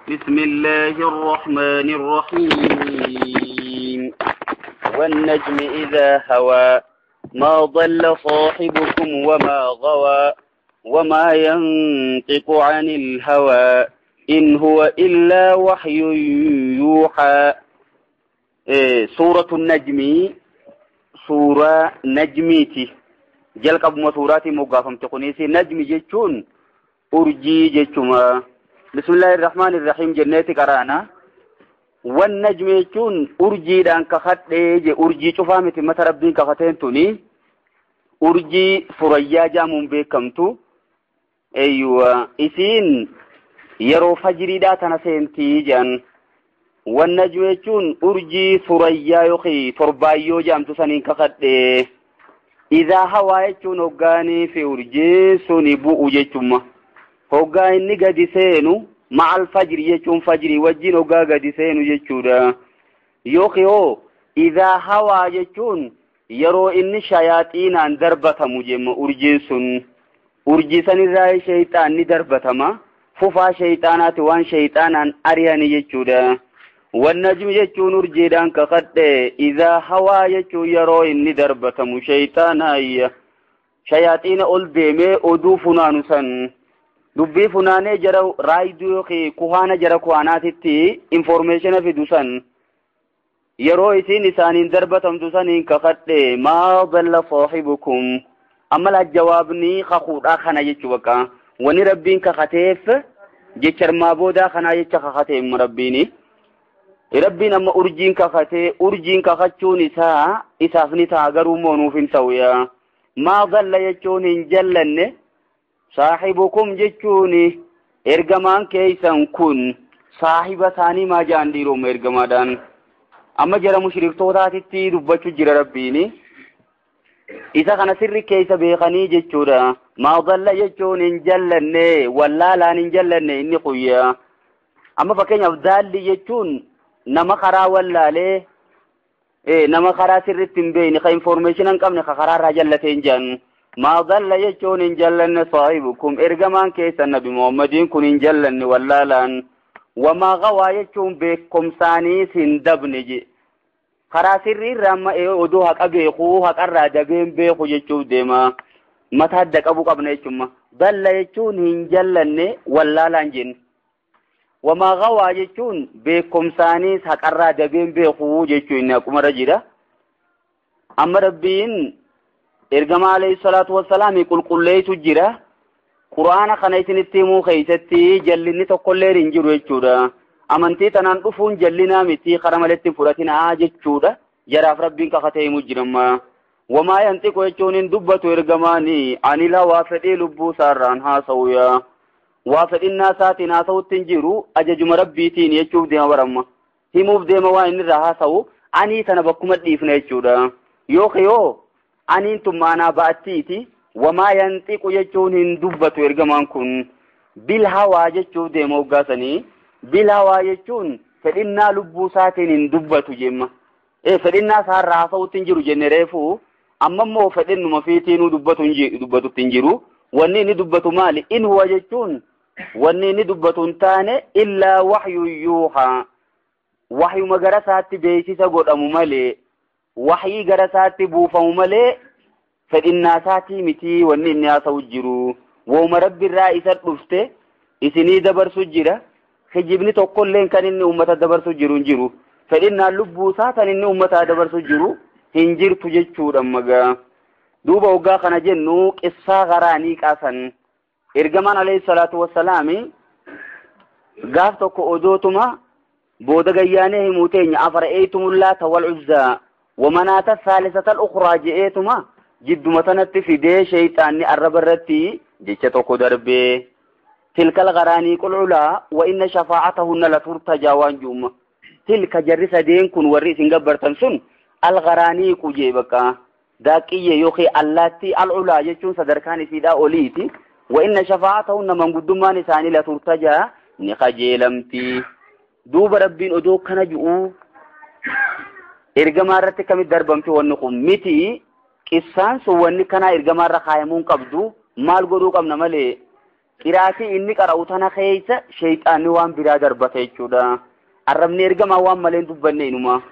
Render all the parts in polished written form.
بسم الله الرحمن الرحيم. والنجم إذا هوى ما ضل صاحبكم وما غوى وما ينطق عن الهوى إن هو إلا وحي يوحى. سورة النجم سورة نجميتي جلق أبو سوراتي مقافم تقنيسي نجم جتشون أرجي جتشما. بسم الله الرحمن الرحيم. جناتي قرانا والنجم جتشون أرجي دان كخط أرجي شفامتي متربين كختين توني أرجي فريا جامون بكمتو. أيوة إسين yeroo fajriidhaa tana seentii jedhan. Wannajmu jechuun urjii surayyaa yookiin torbaayyoo jedhamtu saniin kakadhe. Idaa hawaa jechuun hoggaanii fi urjiin suni bu'u jechumma. Hoggaa inni gadi seenu ma'al fajri jechuun fajrii wajjin hoggaa gadi seenu jechuudha. Yookiin hoo idaa hawaa jechuun yeroo inni shayaaxiinaan darbatamu jemma urjiin sun. Urjii sanirraa sheeyxaanni darbatama. Fufaa shayxaanaati waan shayxaanaan ari'ani jechuudha. Wannajmi jechuun urjiidhaan kakadhe. Idaa hawaa jechuun yeroo inni darbatamu shayxaanaayya. Shayaaxiina ol deemee oduu funaanu san. Dubbii funaanee jara raayiduu yookiin kuhaana jara kuhaanaatitti informeeshina fidu san. Yeroo isiin isaaniin darbatamtu saniin kakadhe. Maa dalla saahibukum. Amma jawaabni kakuudhaa kana jechuu bakka. Wani rabbiin kakateef jecha armaa boodaa kanaa jecha kakatee rabbiini. Rabbiin amma urjiin kakatee urjiin kakachuun isaa isaaf ni ta'a garuu immoo nuuf hin ta'u yaa. Maa dalla jechuun hin jallanne saahibukum jechuun ergamaan keessan kun saahiba isaanii maa ja'an dhiiroma ergamaadhaan. Amma jara mushriktootaatitti dubbachuu jira rabbiini. Isa kana sirri keessa beekanii jechuudha. Maa dalla jechuun hin jallanne wallaalaan hin jallanne inni quyyaa. Amma fakkeenyaaf daalli jechuun nama karaa wallaalee nama karaa sirriitti hin beekne ka informeeshin hin qabne ka karaarraa jallatee hin jedhan. Maa dalla jechuun hin jallanne saahibukum ergamaan keessan nabi Muhammadiin kun hin jallanne wallaalaan. Wamaa gawaa jechuun beekumsaaniis hin dabne je. Karaa sirrii irraa amma oduu haqa beekuu haqarraa dabeen beeku jechuuf deema. Mataa adda qabu qabna jechuudha. Dalla jechuun hin jallanne wallaalaan jenne. Wamaa gawaa jechuun beekumsaaniis haqarraa dabeen beekuu jechuun inni akkumarra jira. Amma rabbiin ergamaa alayhi salaatu wassalaam qulqulleessu jira. Quraana kana isinitti himuu keessatti jallinni tokkollee hin jiru jechuudha. Amantii tanaan dhufuun jallinaa miti karaa maletti fudhatinaa jechuudha. Jaraaf rabbiin kakatee himuu jiramma. Wamaa yantiqu jechuun hin dubbatu ergamaani anil hawaa fedhii lubbuu isaarraan haasa'u yaa. Waa fedhinnaa isaatiin haasa'utti hin jiru ajajuma rabbiitiin jechuuf deema baramma. Himuuf deema waan inni irraa haasa'u anii tana bakkuma dhiifna jechuudha. Yookiin yoo aniin tun maanaa ba'attiiti wamaa yantiqu jechuun hin dubbatu ergamaan kun bil hawaa jechuuf deema hoggaasanii. Bil hawaa jechuun fedhinnaa lubbuu isaatiin hin dubbatu jemma. Fedhinnaa isaarraa haasa'utti hin jiru jenne reefu amma immoo fedhinnuma fiitiinuu dubbatutti hin jiru. Wanni inni dubbatu maali? In huwa jechuun wanni inni dubbatu hin taane illaa waxyu yuuhaa. Waxyuma gara isaatti beeksisa godhamu malee waxyii gara isaatti buufamu malee fedhinnaa isaatii miti wanni inni haasa'u jiru. Wooma rabbiirraa isa dhufte isinii dabarsu jira. Kijibni tokkolleen kan inni uummata dabarsu jiru hin jiru. Fedhinnaan lubbuu isaa kan inni uummata dabarsu jiru hin jirtu jechuudha magaa. Duuba hoggaa kana jennu qissaa garaanii qaasan. Ergamaan alayhi salaatu wassalaami gaaf tokko odootuma booda gayyaanee himuu teenya afara'eetumullaata wal uzzaa wamanaata saalisata al-ukhraa je'eetuma jidduma tanatti fidee sheeyxaanni arraba irratti jecha tokko darbee. تلك الغرانيق العلا وإن شفاعتهن لترتجى وانجوم. تلك جرس دين كن ورئيس قبرتن سن الغرانيق جيبك ذاكية يوخي اللاتي العلا يجون صدركان سيدا أوليتي وإن شفاعتهن من قدمان ثاني لترتجى نخجيلمتي. دوب ربين أدو كنجؤ إرقما رتك من دربمتي ونقوم متي قصان سواني كنا إرقما رخايمون قبدو مال قدو قمنا ملي. Qiraatii inni qara'u tana keessa sheeyxaanni waan biraa darbate jechuudha. Arrabni ergamaa waan malee hin dubbanne inuma.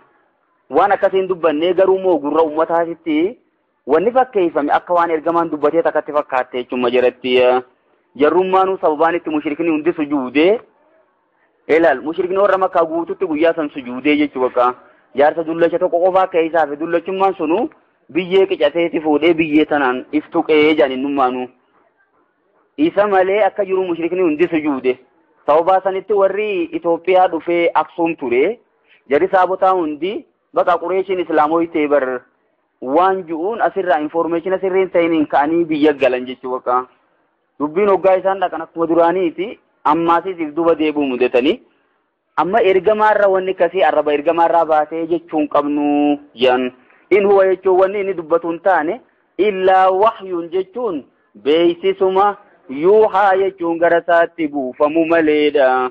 Waan akkasii hin dubbanne garuu moo gurra uummataatitti wanni fakkeeffame akka waan ergamaan dubbatee takkatti fakkaatte jechuudha jalatti. Jarrummaanuu sababaan itti mushrikni hundi sujuudee ilaal mushrikni warra Makkaa guututti guyyaa san sujuudee jechuu bakka jaarsa dullacha tokko qofaa keessaa fi dullachummaan sunu biyyee qicateeti fuudhee biyyee tanaan if tuqee jedhan innummaanuu. Isa malee akka jiru mushrikni hundi sujuude. Sababaa sanitti warri Itoophiyaa dhufee Aksuum ture. Jarri saabotaa hundi baqa Qureeshiin Islaamoytee bar waan ju'uun asirraa informeeshina sirriin ta'iniin ka'anii biyya galan jechuu bakka. Dubbiin hoggaa isaan dhaqan akkuma duraaniiti ammaasiif duba deebi'u mudatanii. Amma ergamaarra wanni akkasii arraba ergamaarraa baatee jechuun qabnu jedhan. In huwa jechuun wanni inni dubbatu hin taane illaa wahyuun jechuun beeksisuma yuuhaa jechuun gara isaatti buufamu maleedha.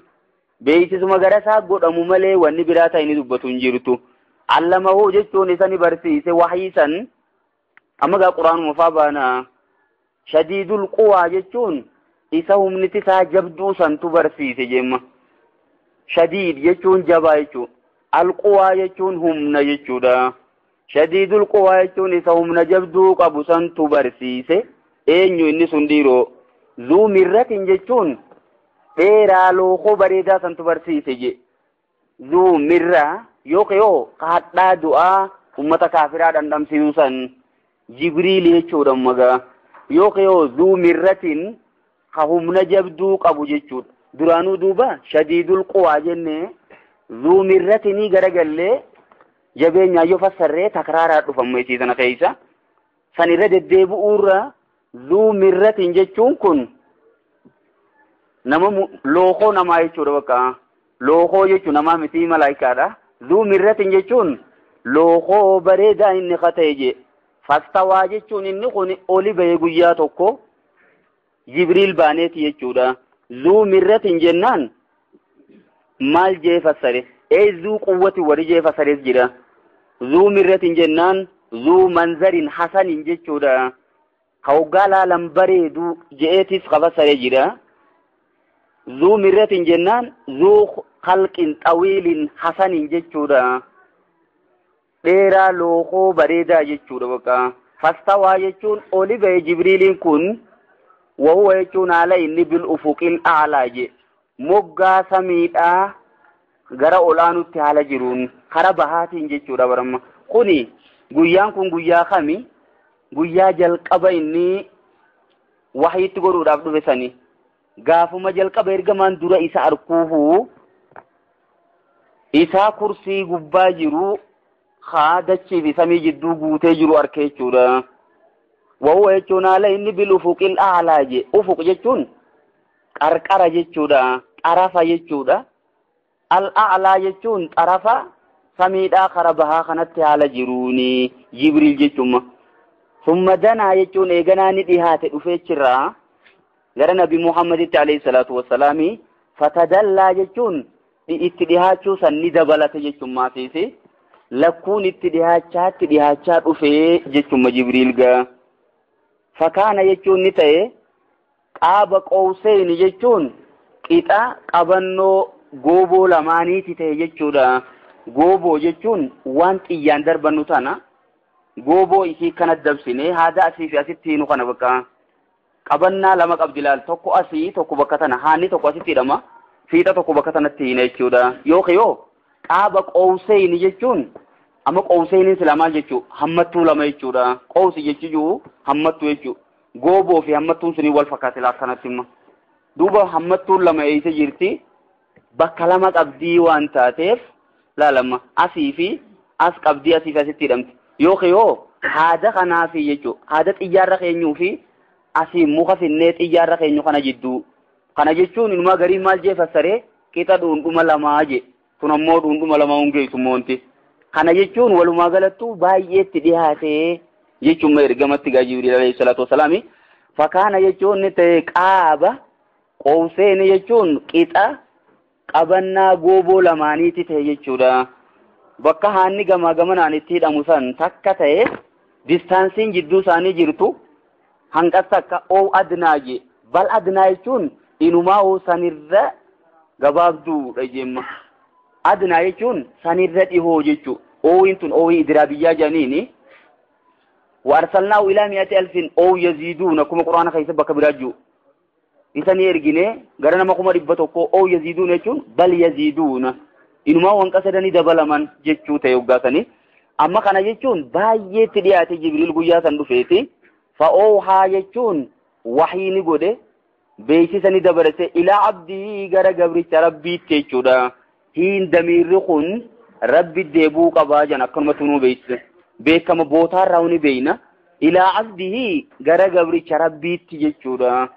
Beeksisuma gara isaa godhamu malee wanni biraa ta'e inni dubbatu hin jirtu. Allamahu jechuun isa ni barsiise wahyii san amma gaa quraanuma faa baana. Shadiidul quwaa jechuun isa humniti isaa jabduu santu barsiise jemma. Shadiid jechuun jabaa jechuudha. Alquwaa jechuun humna jechuudha. Shadiidul quwaa jechuun isa humna jabduu qabu santu barsiise. Eenyu inni sun dhiiroo? Zuu mirratin jechuun dheeraa lookoo bareedaa santu barsiise je. Zuu mirraa yookiin yoo hadhaa du'aa uummata kaafiraa dhandhamsiisuu san Jibriil jechuudha magaa. Yookiin yoo zuu mirratin ka humna jabduu qabu jechuudha. Duraanuu duuba shadiidul quwaa jennee zuu mirratinii garagallee jabeenyaa yoo fassarree takraaraa dhufamu isii sana keessa. San irra deddeebi'uurra zuu mirratin jechuun kun nama lookoo namaa jechuudha bakka. Lookoo jechuun namaa miti malaayikaadha. Zuu mirratin jechuun lookoo bareedaa inni kata'e je. Fastawaa jechuun inni kun oli bahee guyyaa tokko Jibriil baaneeti jechuudha. Zuu mirratin jennaan maal jee fassare? Ee zuu quwwati warri jee fassares jira. Zuu mirratin jennaan zuu manzarin hasanin jechuudha. Ka hoggaa laalan bareedu je'eetis ka fassare jira. Zuu mirratin jennaan zuu khalqin xawiilin hasanin jechuudha. Dheeraa lookoo bareedaa jechuudha bakka. Fastawaa jechuun oli bahee Jibriiliin kun wahuwa jechuun haala inni bil ufuqil a'laa je. Moggaa samiidhaa gara olaanutti haala jiruun kara bahaatiin jechuudha baramma. Kuni guyyaan kun guyyaa kami? Guyyaa jalqaba inni wahiitti godhuudhaaf dhufe sani. Gaafuma jalqaba ergamaan dura isa arkuuhu isaa kursii gubbaa jiru haa dachii fi samii jidduu guutee jiru arke jechuudha. Wahuwa jechuun haala inni bil ufuqil a'laa je. Ufuq jechuun qarqara jechuudha. Xarafa jechuudha. Al a'laa jechuun xarafa samiidhaa kara bahaa kanatti haala jiruuni Jibriil jechuun. Summa danaa jechuun eeganaa ni dhihaate dhufee jirra. Gara Nabi Muhammaditti alayhi salaatu wassalaami fatadallaa jechuun itti dhihaachuu san ni dabalate jechuun maasiisi. Lakkuun itti dhihaachaa dhufee jechuun Jibriil gaa. Fakaana jechuun ni ta'e qaaba qawseyni jechuun qixa qabannoo gooboo lamaaniiti ta'e jechuudha. Gooboo jechuun waan xiyyaan darbannu tana gooboo isii kana dabsine haada asii fi asitti hiinu kana bakka. Qabannaa lama qabdi laal tokko asii tokko bakka tana haanni tokko asitti hidhama fiixa tokko bakka tanatti hiina jechuudha. Yookiin yoo qaaba qawseyni jechuun amma qawseyniin sila maal jechuu hammattuu lama jechuudha. Qawsi jechuun hammattuu jechuudha. Gooboo fi hammattuun sunii wal fakkaate laal kanatti imma. Duuba hammattuun lama eessa jirti? Bakka lama qabdii waan taateef laalama asii fi as qabdii asii fi asitti hidhamti. Yookiin yoo haada kanaafi jechuudha. Haada xiyyaarra keenyuu fi asii muka finnee xiyyaarra keenyu kana jidduu. Kana jechuun inumaa garii maal jee fassaree qixa dhuundhuma lamaa jee. Kun ammoo dhuundhuma lamaa hungeessu moonti. Kana jechuun walumaa galattuu baay'eetti dhihaatee jechuun ergamatti gaa Jibriil alayhi salaatu wassalaami. Fakaana jechuun ni ta'e qaaba qawseeni jechuun qixa qabannaa gooboo lamaaniiti ta'e jechuudha. Bakka haanni gamaa gamanaan itti hidhamu san takka ta'e distaansiin jidduu isaanii jirtu hanqas takka oo adnaa je. Bal adnaa jechuun inumaa sanirra gabaabduudha jemma. Adnaa jechuun sanirra dhihoo jechuu. Oowiin tun oowii idiraa jedhaniini. وأرسلناه إلى 100,000 أو يزيدون كما قرآن خيس بك براجو إساني إرجيني غرنا ما كما ربطوكو أو يزيدون يجون بل يزيدون إنما وانكسدني دبلمن جتشو تيوغاسني أما كان جتشون باية تلياتي جبريل قياسا دفيتي فأوحى جتشون وحي نقوده بيسي سني دبرسي إلى عبدي غرا غبري ربي تيچودا هين دمير خون ربي ديبو قباجان أكن متنو بيس بكم بوتار راوني بينا إلى عبده غرا غبري ربي تيچودا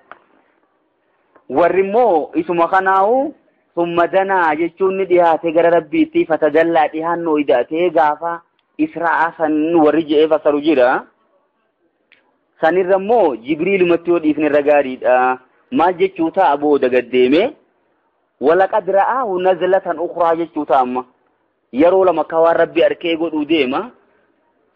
ورمو اسم خناو ثم دنا جچون دياتي غرا ربي تي فتدلى ديهانو إداتي غافا إسراء سن ورجع فسرجرا سنرمو جبريل متيو ديفن الرغاري ما جچوتا أبو دقديمه ولقد رآه نزلة أخرى جچوتا أما يرو لما كوار ربي أركي قد ديما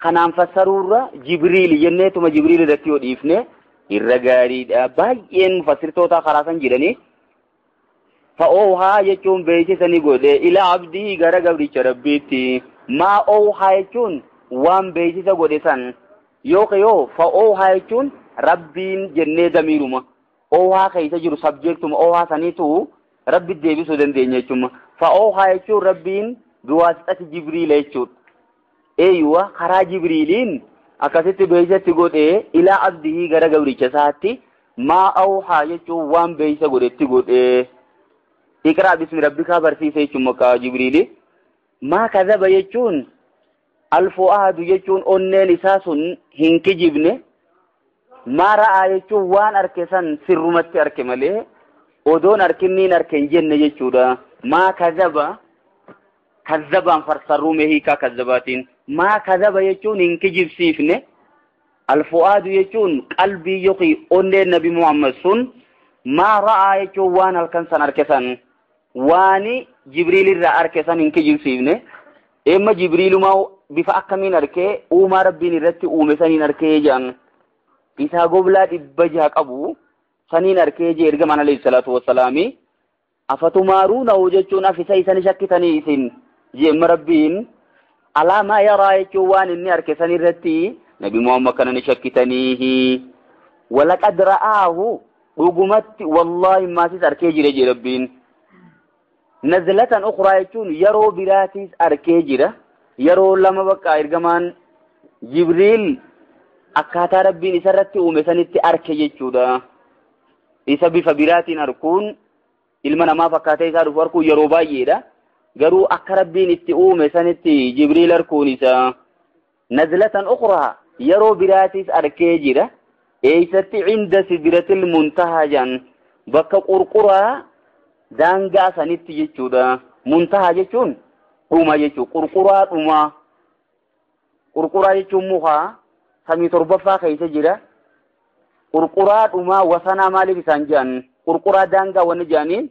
خنان فسرورا جبريل جنيتما جبريل رتيو ديفنه الرغاري باين مفسرتوتا خراسان جيراني فأوها جچون بيتي سني قد إلى عبده غرا غبري ربيتي ما أوها جچون وان بيتي سقود سن يوكيو فأوها جچون ربين جنة دميرما أوها خيسا جرو سبجكتم أوها سنيتو ربي ديبي سودن دينيچوم فأوها جچون ربين بواسطة جبريل جچون ايوه خرا جبريلين اكست بيسا قد إلى عبده غرا غبري ساتي ما أوها جچون وان بيسا قد قد اقرأ باسم ربك برسيسه چمكا جبريل ما كذب يچون الفؤاد يچون اونين اساسن هنكجبنه ما رأى يچون وان اركسن سرمت ارك مله اودون اركنين اركن جن يچودا ما كذب كذبان فرسرو مهيكا كذباتين ما كذب يچون هنكجب سيفنه الفؤاد يچون قلبي يقي اونين نبي محمد سن ما رأى يچون وان الكنسن اركسن واني جبريل الرا اركسن هنكجب سيفنه اما جبريل ما bifa akkamiin arkee uumaa rabbiin irratti uume saniin arkee jedhan isaa goblaa 600 qabu saniin arkee jee ergamaan alayhi salaatu wassalaami afatumaaruunahu jechuun afisa isani shakkitanii isin jeemma rabbiin alaa maa yaraa jechuun waan inni arke san irratti nabi Muhammad kana ni shakkitaniihi walaqad ra'aahu dhugumatti wallaahi maasis arkee jire jee rabbiin nazlatan ukhraa jechuun yeroo biraatiis arkee jira yeroo lama bakka ergamaan Jibriil akkaataa rabbiin isarratti uume sanitti arke jechuudha. Isa bifa biraatiin arkuun ilma namaa fakkaatee isaa dhufu arkuun yeroo baay'eedha. Garuu akka rabbiin itti uume sanitti Jibriil arkuun isa nazlatan ukhraa yeroo biraatiis arkee jira. Eessatti cinda sidratil muntahaa jedhan bakka qurquraa daangaa sanitti jechuudha. Muntahaa jechuun dhuma jechuun qurquraa dhumaa qurquraa jechuun mukaa samii torbaffaa keessa jira qurquraa dhumaa wasanaa maaliif isaan jedhan qurquraa daangaa wanni jedhaniin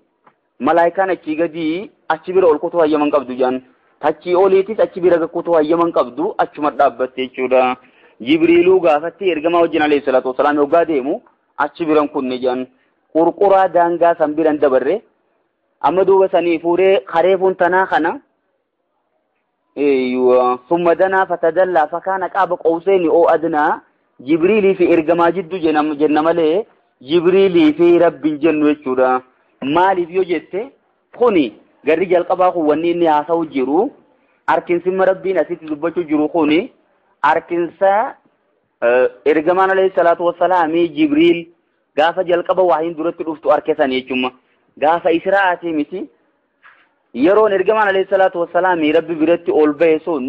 malaayikaan achii gadii achi bira ol kutuu hayyaman qabdu jedhan achii oliitis achi bira kutuu hayyaman qabdu achuma dhaabbatte jechuudha. Jibriiluu gaafatti ergamaa wajjin alayhi salaatu wasalaam yoggaa deemu achi biran kunne jedhan qurquraa daangaa san biran dabarre amma duuba sanii fuudhee karee funtanaa kana ايوه ثم دنا فتدلى فكان قاب قوسين او ادنى جبريل في ارغما جدو جنم مله جبريل في رب جن وچودا مالي فيو جته خوني غري جلقبا خو وني ني حاسو جيرو اركن سم ربي نسيت دبچو جيرو خوني اركن سا ارغمان عليه الصلاه والسلام جبريل غافا جلقبا واهين درت دفتو اركسان يچوما غافا اسراءتي متي yeroon ergamaan alayhi salaatu wassalaam rabbi biratti ol bahe sun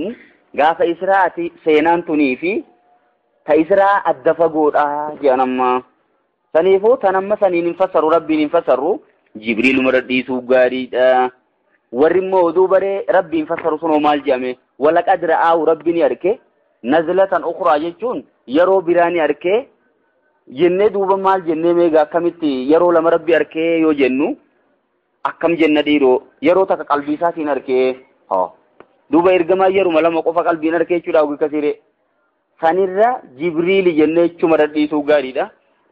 gaafa israa'ati seenaan tunii fi ta israa adda fagoodha jedhan amma saniifuu tan amma saniin hin fassaru rabbiin hin fassaru jibriiluma dhadhiisuu gaariidha warri immoo oduu baree rabbiin fassaru sunoo maal jedhame walaqad ra'aahu rabbi ni arke nazlatan ukhraa jechuun yeroo biraa ni arke jennee duuba maal jennee meegaa akkamitti yeroo lama rabbi arkee yoo jennu akkam jenna dhiiroo yeroo takka qalbii isaatiin arkee haa duuba ergamaa yeruma lama qofa qalbiin arkee jechuudha ogi kasiire sanirra jibriili jennee jechuma dhadhiisuu gaariidha.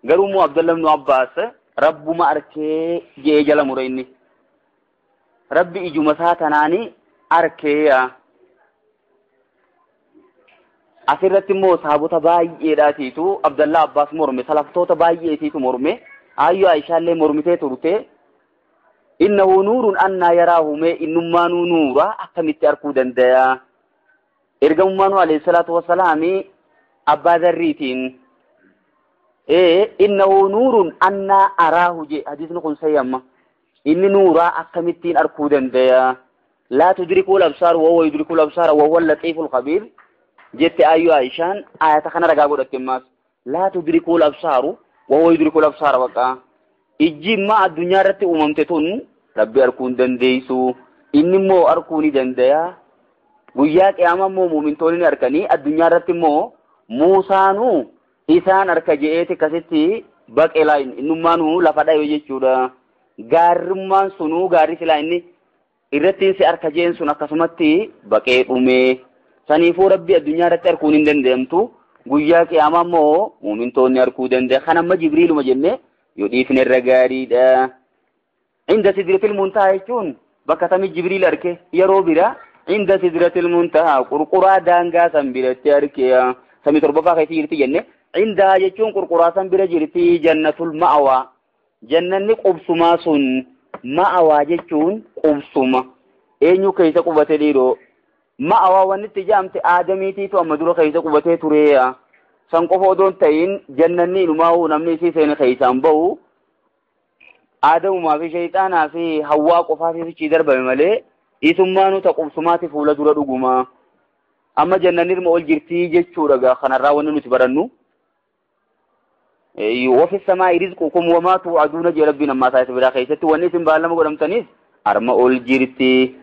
Garuu immoo Abdullah ibn Abbaas rabbuma arkee jee jala mure inni. Rabbi ijuma isaa tanaani arkee. Asirratti immoo sahabota baay'eedhaatiitu Abdullah Abbaas morme, salaftoota baay'eetiitu morme. Ayyoo Aishaallee mormitee turte. Innahu nuurun annaa yaraahu mee innummaanuu nuura akkamitti arkuu danda'a? Ergamummaanuu alayhi salaatu wassalaami abbaa zarriitiin innahu nuurun annaa araahu je hadiisni kun sayyamma. Inni nuuraa akkamittiin arkuu danda'a? Laa tudrikuu labsaar wa huwa yudrikuu labsaara wa huwa latiiful khabiir jette ayyoo Aishaan ayata kana ragaa godhatte ammaas. Laa tudrikuu labsaaru wa huwa yudrikuu labsaara baqa. Ijji immaa addunyaa irratti uumamte tun Rabbi arkuu hin dandeessu. Inni immoo arkuu ni danda'a. Guyyaa qiyaamaa immoo muumintoonni ni arkanii addunyaa irratti immoo Muusaanuu isaan arka je'eeti akkasitti baqelaa innummaanuu lafa dhayo jechuudha. Gaarrummaan sunuu gaarri silaa inni irratti si arka je'een sun akkasumatti baqee dhume. Saniifuu Rabbi addunyaa irratti arkuun hin danda'amtu. Guyyaa qiyaamaa immoo muumintoonni arkuu danda'a. Kan amma Jibriiluma jennee yoo dhiifne irra gaariidha. Inda sidratil muntahaa jechuun bakka tamii Jibriil arke yeroo bira inda sidratil muntahaa qurquraa daangaa san biratti arke samii torbaffaa keessa jirti jenne. Indaa jechuun qurquraa san bira jirti jannatul ma'awaa. Jannanni qubsumaa sun ma'awaa jechuun qubsuma. Eenyu keessa qubate dhiiroo? Ma'awaa wanni itti jaamte aadamiitiitu amma dura keessa qubatee tureeya. San qofa odoo hin ta'in jannanni inumaa namni isii seene keessaan bahu aadamumaa fi shayxaanaa fi hawwaa qofaatiif ichi darbame malee isummaanuu ta qubsumaati fuula dura dhuguma. Amma jannanni irma ol jirtii jechuudha gaa kanarraa wanni nuti barannu. Wafi samaa'i rizqukum wamaa tuu'aduuna jee Rabbiin ammaa isaa isa biraa keessatti wanni isin baallama godhamtanis arma ol jirti.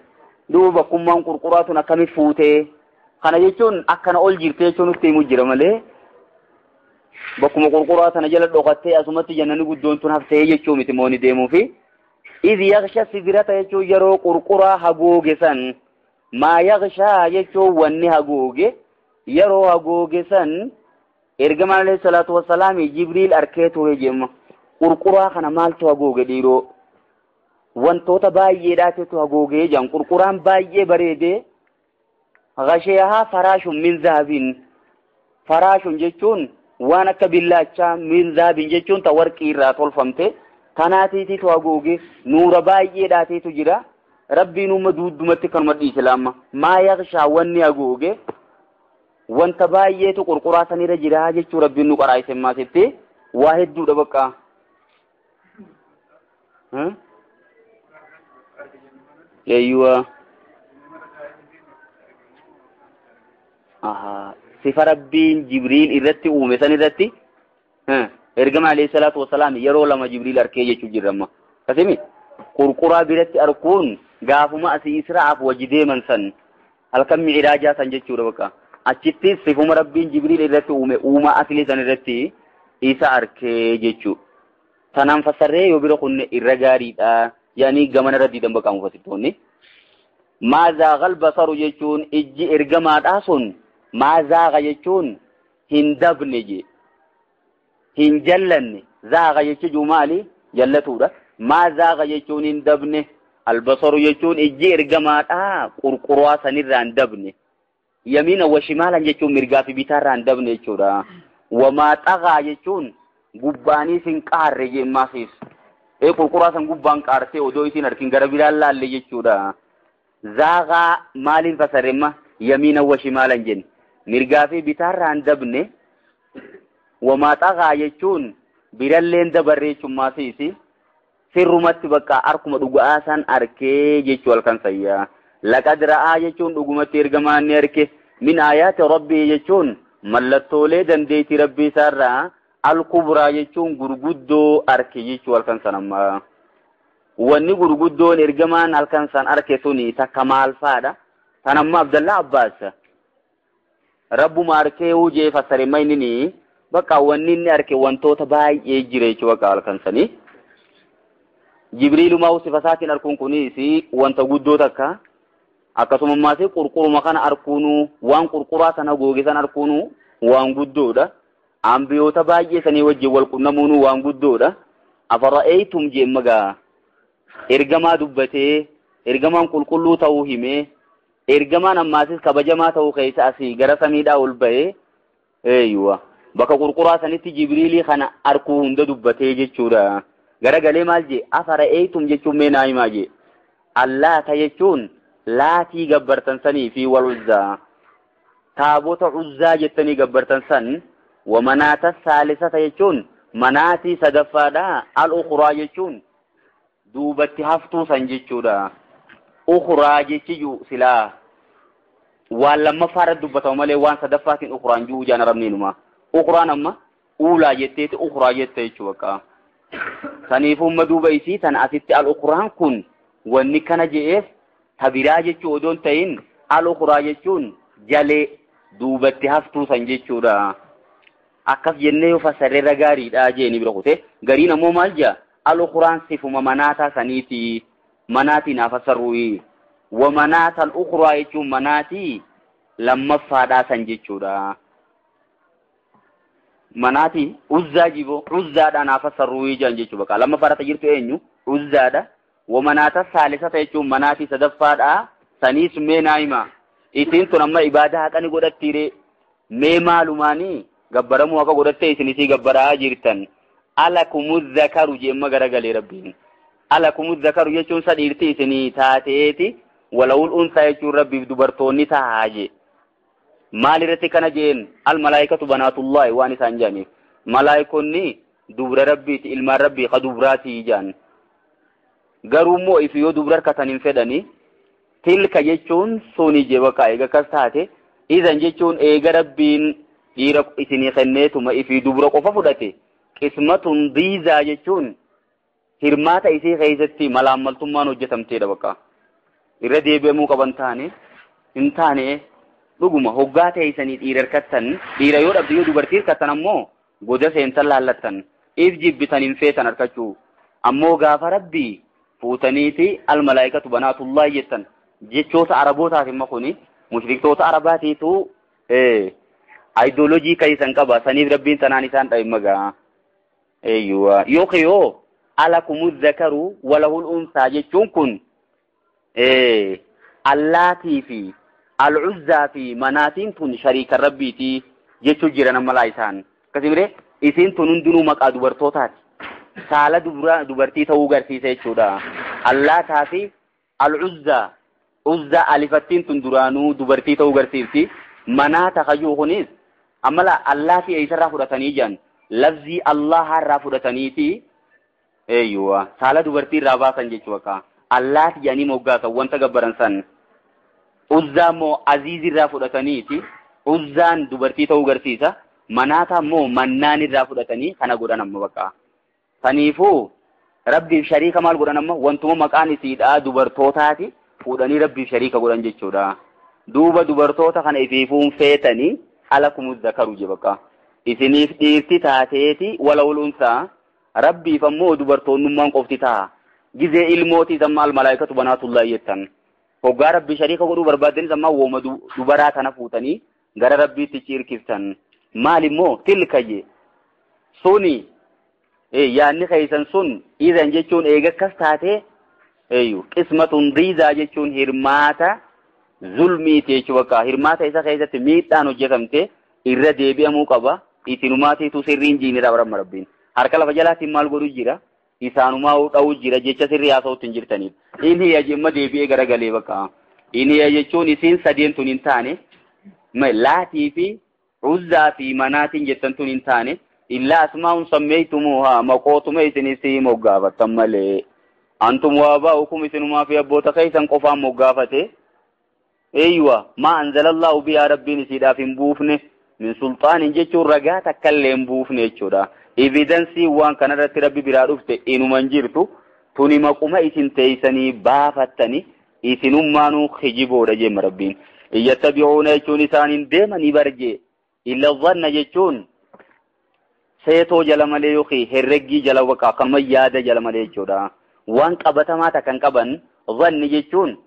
Duuba bakkummaan qurquraa tun akkamitti fuutee? Kana jechuun akkana ol jirti jechuun nutti himu jira malee bakkuma qurquraa tana jala dhokattee asumatti jannanni guddoon tun haftee jechuu miti mooni deemuufi. Idh yaghsha sidrata jechuun yeroo qurquraa hagooge san maa yaghshaa jechuun wanni hagooge yeroo hagooge san ergamaan alayhi salaatu wassalaami Jibriil arkee ture jemma. Qurquraa kana maaltu hagooge dhiiroo? Wantoota baay'eedhaatitu hagoogee jedhan. Qurquraan baay'ee bareedee ghasheehaa faraashun min zahabin. Faraashun jechuun waan akka billaachaa min zahabin jechuun ta warqii irraa tolfamte tanaatiititu hagooge nuura baay'eedhaatiitu jira. Rabbiin uumma duuddumatti kanuma dhiise laamma. Maa yaghshaa wanni hagooge wanta baay'eetu qurquraa sanirra jira jechuu Rabbiin nu qaraayise maasitti waa hedduudha bakka. Eeyyuwa. Sifa Rabbiin Jibriil irratti uume san irratti ergama alayhi salaatu wassalaam yeroo lama Jibriil arkee jechuu jirra amma. Kasimi qurquraa biratti arkuun gaafuma asii Israa'aaf wajji deeman san halkan mi'iraajaa san jechuudha bakka. Achitti sifuma Rabbiin Jibriil irratti uume uumaa asli san irratti isa arkee jechuu. Tanaan fassarree yoo bira kunne irra gaariidha. Yaani gamana irra diidan bakka mufassirtoonni. Maa zaagal basaru jechuun ijji ergamaadhaa sun maa zaaga jechuun hin dabne je. Hin jallanne. Zaaga jechuun maali? Jallatuudha. Maa zaaga jechuun hin dabne. Albasaru jechuun ijji ergamaadhaa qurquraa sanirraa hin dabne. Yamiina wa shimaalan jechuun mirgaa fi bitaarraa hin dabne jechuudha. Wamaa xagaa jechuun gubbaaniis hin qaarre jemmaasiis. Qurquraa san gubbaan qaartee odoo isiin harkin gara biraan laalle jechuudha. Zaagaa maaliin fasaremma? Yamiina wa shimaalan jenne. Mirgaa fi bitaarraa hin dabne. Wamaa xagaa jechuun biralleen dabarre jechuun maasiisi. Sirrumatti bakka arkuma dhugaa san arkee jechuu halkan sayyaa. Laqad ra'aa jechuun dhugumatti ergamaan ni arke. Min aayaati rabbii jechuun mallattoolee dandeettii rabbii isaarraa al-kubraa jechuun gurguddoo arke jechuu halkan san ammaa. Wanni gurguddoon ergamaan halkan san arke suni takka maal faadha? Tan amma Abdallah Abbaas Rabbuma arkee hojii fassare maynini bakka wanni inni arke wantoota baay'ee jira jechuu bakka halkan sanii. Jibriilumaa sifa isaatiin arkuun kunis wanta guddoo takka. Akkasuma ammaas qurquruma kana arkuunuu waan qurquraa sana googe san arkuunuu waan guddoodha. Ambiyoota baay'ee sanii wajjin wal qunnamuun waan guddoodha. Afara'eeytum jeemmagaa ergamaa dubbatee ergamaan qulqulluu ta'uu himee ergamaan ammaasis kabajamaa ta'uu keessa asii gara samiidhaa ol ba'ee eeyyuwa bakka qurquraa sanitti Jibriilii kana arkuu hunda dubbatee jechuudha. Garagalee maal jee afara'eeytum jechuun mee naa himaa jee allaata jechuun laatii gabbartan sanii fi wal uzzaa taabota uzzaa jettanii gabbartan san wa manaata saalisata jechuun manaatii sadaffaadha al ukhraa jechuun duubatti haftuu san jechuudha. Ukhraa jechiyyuu silaa waan lammaffaa irratti dubbatama malee waan sadaffaatiin ukhraan jiru jaan arabniinuma. Ukhraan amma uulaa jetteeti ukhraa jette jechuu bakka. Saniifuu amma duuba isii tana asitti al ukhraan kun wanni kana je'eef tabiraa jechuu odoo hin ta'in al ukhraa jechuun jalee duubatti haftuu san jechuudha. Akkas jennee yoo fassarreerra gaariidha jeeni bira kute gariin ammoo maal jaa al ukhraan sifuma manaataa saniiti manaatii naa fassarruuyi. Wa manaata al ukhraa jechuun manaatii lammaffaadhaa san jechuudha. Manaatii uzzaa jiboo uzzaadhaa naa fassarruuyi jaan jechuu bakka lammaffaadha jirtu eenyu uzzaadha. Wa manaata saalisata jechuun manaatii sadaffaadhaa saniis mee naa hima. Isiin tun amma ibaadaa haqa ni godhattiire mee maalumaanii gabbaramuu haqa godhattee isin isii gabbaraa jirtan. Alakumu zakaru jeemma garagalee rabbiin. Alakumu zakaru jechuun sadhiirti isinii taateeti walawul unsaa jechuun rabbiif dubartoonni tahaa jee. Maal irratti kana jeen al malaayikatu banaatullaahi waan isaan jedhaniif. Malaayikonni dubra rabbiiti ilmaan rabbii ka dubraatii jedhan. Garuu immoo ifi yoo dubra harkatan hin fedhani tilka jechuun suni jee bakka eega akkas taate izan jechuun eega rabbiin dhiira isinii kenneetuma ifii dubra qofa fudhate qismatun diizaa jechuun hirmaata isii keessatti malaammaltummaan hojjetamteedha bakka. Irra deebi'amuu qaban taane hin taane dhuguma hoggaa teessanii dhiira hirkattan dhiira yoo dhabde yoo dubartii hirkattan ammoo goda seentan laallattan if jibbitan hin feetan harkachuu ammoo gaafa rabbii fuutaniiti al malaayikatu banaatullaahi jettan jechoota arabootaaf imma kuni mushriktoota arabaatiitu ayidooloojii keessan qaba saniif rabbiin tanaan isaan dhabe magaa. Eeyyuwa yookiin yoo alakumu zakaru walahul unsaa jechuun kun allaatii fi al-uzzaa fi manaatiin tun shariika rabbiiti jechuu jiran amma laa isaan. Akkasumas isiin tun hundinuu maqaa dubartootaati. Saala dubartii ta'uu garsiisa jechuudha. Allaataa fi al-uzzaa uzzaa alifattiin tun duraanuu dubartii ta'uu garsiifti. Manaata kajuu kunis amma laa allaatii eessarraa fudhatanii jiran lafzii Allaha irraa fudhataniiti eeyyuwa saala dubartii irraa baasan jechuu bakka allaati jedhanii moggaasan wanta gabbaran san. Uzzaa immoo aziiz irraa fudhataniiti uzzaan dubartii ta'uu garsiisa. Manaata immoo mannaan irraa fudhatanii kana godhan amma bakka. Saniifuu rabbiif shariika maal godhan amma wantuma maqaan isiidhaa dubartootaati fuudhanii rabbiif shariika godhan jechuudha. Duuba dubartoota kana ifiifuun feetanii alakumu zakaru je bakka. Isiniif dhiirti taateeti walawul unsaa rabbiif ammoo dubartoonnummaan qofti ta'a. Gizee ilmootii samma al malaayikatu banaatullaahi jettan. Hoggaa rabbii shariika godhuu barbaaddanis ammaa wooma dubaraa tana fuutanii gara rabbiitti ciirkiftan. Maal immoo tilka je suni yaanni keessan sun izan jechuun eega akkas taate eeyyu qismatun diizaa jechuun hirmaata zulmiiti jechuu bakka hirmaata isa keessatti miidhaan hojjetamte irra deebi'amuu qaba. Isinumaatiitu sirriin jiinidha baramma rabbiin. Harka lafa jalaatiin maal godhu jira? Isaanumaa dha'u jira jecha sirrii haasa'utti hin jirtaniif. Inni hiya jemma deebi'ee garagalee bakka. Inni hiya jechuun isiin sadeen tun hin taane laatii fi uzzaa fi manaatiin jettan tun hin taane illaa asmaa'un sammeeytumuuhaa maqootuma isinis moggaafattan malee. Antum waa baa'ukum isinumaa fi abboota keessan qofaan moggaafate. Eeyyuwa maa anzalallahu bihaa rabbiin isiidhaaf hin buufne min sulxaanin jechuun ragaa takkallee hin buufne jechuudha. Evidensii waan kanarratti rabbi biraa dhufte inuma hin jirtu tuni maquma isin teessanii baafattanii isinummaanuu kijiboodha jeemma rabbiin. Iyattabi'uuna jechuun isaaniin deemanii barjee illa dhanna jechuun seetoo jala malee yookiin herreggii jala bakka akkanuma yaada jala malee jechuudha. Waan qabatamaa takkan qaban dhanni jechuun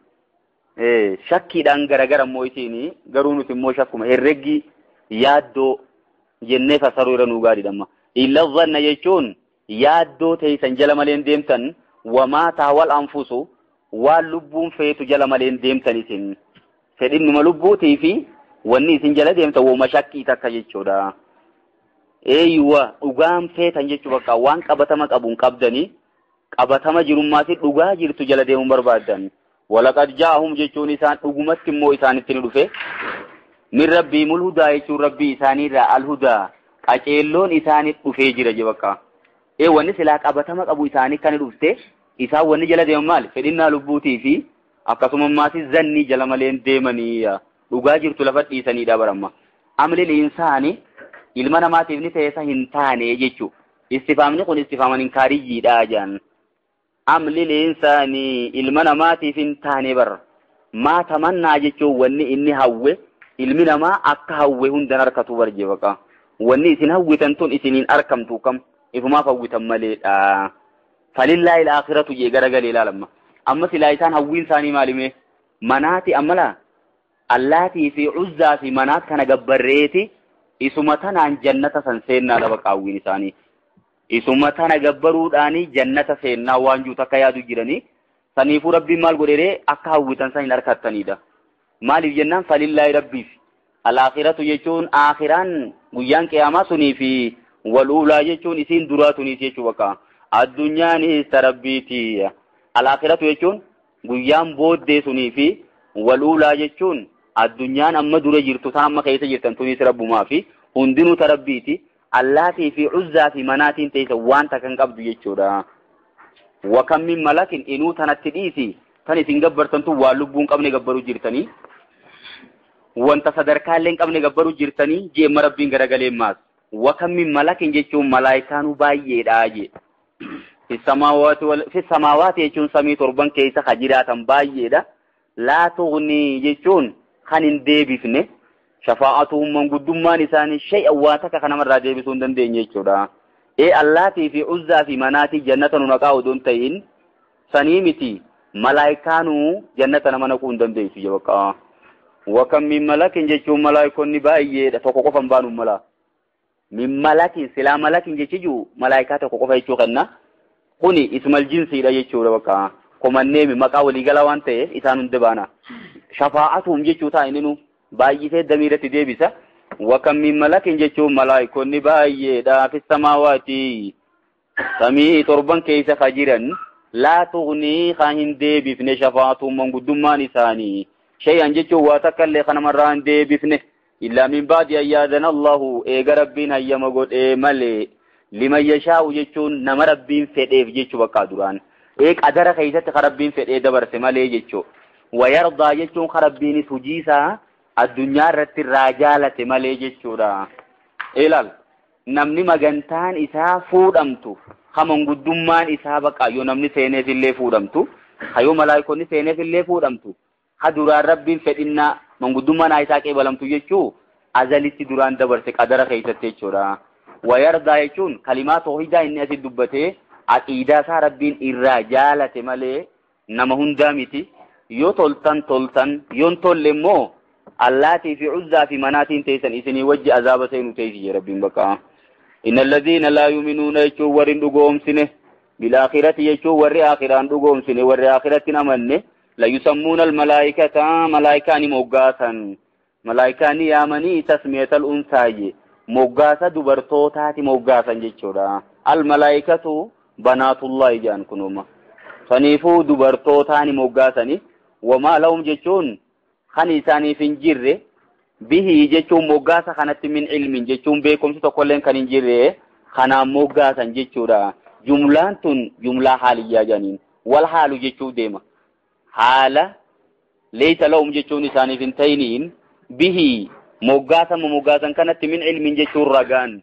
shakkiidhaan garagara immoo isiin garuu nuti immoo shakkuma herreggii yaaddoo Jennee fasaruu irra nuu gaariidha. Illa zanna jechuun yaaddoo teessan jala malee deemtan, wamaa taawal anfusu waan lubbuun feetu jala malee deemtan isin. Fedhinnuma lubbuutii fi wanni isin jala deemtan wooma shakkii takka jechuudha. Eeyyuwa dhugaan feetan jechuu bakka waan qabatama qabuun qabdanii qabatama jirummaatti dhugaa jirtu jala deemuun barbaaddan. Walaqad jaa'ahum jechuun isaan dhugumatti immoo isaanitti ni dhufe. Min rabbiimul hudaa jechuun rabbii isaaniirraa alhudaa qaceelloon isaaniif dhufee jira je bakka. Wanni silaa qabatama qabu isaanii kan dhufte isaan wanni jala deeman maali? Fedhinnaa lubbuutii fi akkasuma ammaas zannii jala malee deemanii dhugaa jirtu lafa dhiisaniidha baramma. Amli insaani ilma namaatiif ni ta'e hin taane jechuudha. Istifaamni kun istifaaman inkaariyyiidha jedhan. Amli insaani ilma namaatiif hin taane bara. Maa tamannaa jechuun wanni inni hawwe ilmi namaa akka hawwe hundan harkatu barjee baqa. Wanni isin hawwitan tun isiniin arkamtu kam ifumaaf hawwitan maleedha. Falillaahi al-aakhiratu jee garagalee ilaalamma. Amma silaa isaan hawwiin isaanii maalime? Manaati ammala Allaatii fi Uzzaa fi manaat kana gabbarreeti isuma tanaan jannata san seennaadha baqa hawwiin isaanii. Isuma tana gabbaruudhaani jannata seennaa waan jiru takka yaadu jiranii. Saniifuu rabbiin maal godheree akka hawwitan san hin harkattanidha. Maaliif jennaan falillaahi rabbiif. Al-aakhiratu jechuun aakhiraan guyyaan qiyaamaa sunii fi waluulaa jechuun isiin duraa tuniis jechuu bakka. Addunyaanis tarabbiiti. Al-aakhiratu jechuun guyyaan booddee sunii fi waluulaa jechuun addunyaan amma dura jirtu tan amma keessa jirtan tuniis rabbumaa fi hundinuu tarabbiiti. Allaatii fi Uzzaa fi manaatiin teessa waan takka hin qabdu jechuudha. Wakam min malakin inuu tanatti dhiisi tan isin gabbartan tun waan lubbuun qabne gabbaruu jirtanii. Wanta sadarkaallee hin qabne gabbaruu jirtanii jeemma rabbiin garagalee maas. Wakam min malakin jechuun malaayikaanuu baay'eedha jee. Fi samaawaati jechuun samii torban keessa ka jiraatan baay'eedha. Laa tugnii jechuun kan hin deebifne. Shafaa'atuhum manguddummaan isaanii shay'an waa takka kan namarraa deebisuu hin dandeenye jechuudha. Allaatii fi Uzzaa fi manaatii jannata nu naqaa odoo hin ta'in sanii miti malaayikaanuu jannata nama naquu hin dandeessu jee bakka. Wakam min malakin jechuun malaayikonni baay'eedha tokko qofa hin baanu mala. Min malakin silaa malakin jechi jiru malaayikaa tokko qofa jechuu kenna. Kuni ismal jinsiidha jechuudha bakka. Komanneemi maqaa waliigala waan ta'eef isaan hunda baana. Shafaa'atuhum jechuu ta'a inni nu baay'isee damiirratti deebisa. Wakam min malakin jechuun malaayikonni baay'eedha fi samaawaati. Samii torban keessa ka jiran laa tugnii kan hin deebifne shafaa'atuhum manguddummaan isaanii. Shay'an jechuun waa takka illee kanamarraa hin deebifne. Illaa min ba'di an yaadana Allahu eega rabbiin hayyama godhee malee. Liman yashaa'u jechuun nama rabbiin fedheef jechuu bakka duraan. Qadara keessatti ka rabbiin fedhee dabarse malee jechuu. Wayardaa jechuun ka rabbiinis hojii isaa addunyaa irratti irraa jaalate malee jechuudha. Ilaal namni magantaan isaa fuudhamtu ka manguddummaan isaa baqa yoo namni seeneef illee fuudhamtu ka yoo malaayikonni seeneef illee fuudhamtu ka duraan rabbiin fedhinnaa manguddummaan isaa qeebalamtu jechuu azalitti duraan dabarse qadara keessatti jechuudha. Wayardaa jechuun kalimaa toohidaa inni asitti dubbatee aqiidaa isaa rabbiin irraa jaalate malee nama hundaa miti. Yoo toltan toltan yoon tolle immoo Allaatii fi Uzzaa fi manaatiin teessan isinii wajji azaaba seenu teessi jee rabbiin bakka. Inna alladhiina laa yu'minuuna jechuun warri hin dhugoomsine bilaakhirati jechuun warri aakhiraan dhugoomsine warri aakhiratti hin amanne la yusammuuna almalaayikata malaayikaa ni moggaasan. Malaayikaa ni yaamanii tasmiyatal unsaaye moggaasa dubartootaati moggaasan jechuudha. Almalaayikatu banaatullaahi jedhan kunuma. Saniifuu dubartootaa ni moggaasani. Wamaa lahum jechuun kan isaaniif hin jirre bihii jechuun moggaasa kanatti min ilmin jechuun beekumsi tokkolleen kan hin jirre kanaan moggaasan jechuudha. Jumlaan tun jumlaa haaliyyaa jedhaniin wal haalu jechuu deema. Haala leeysa lahum jechuun isaaniif hin ta'iniin bihii moggaasa moggaasan kanatti min ilmin jechuun ragaan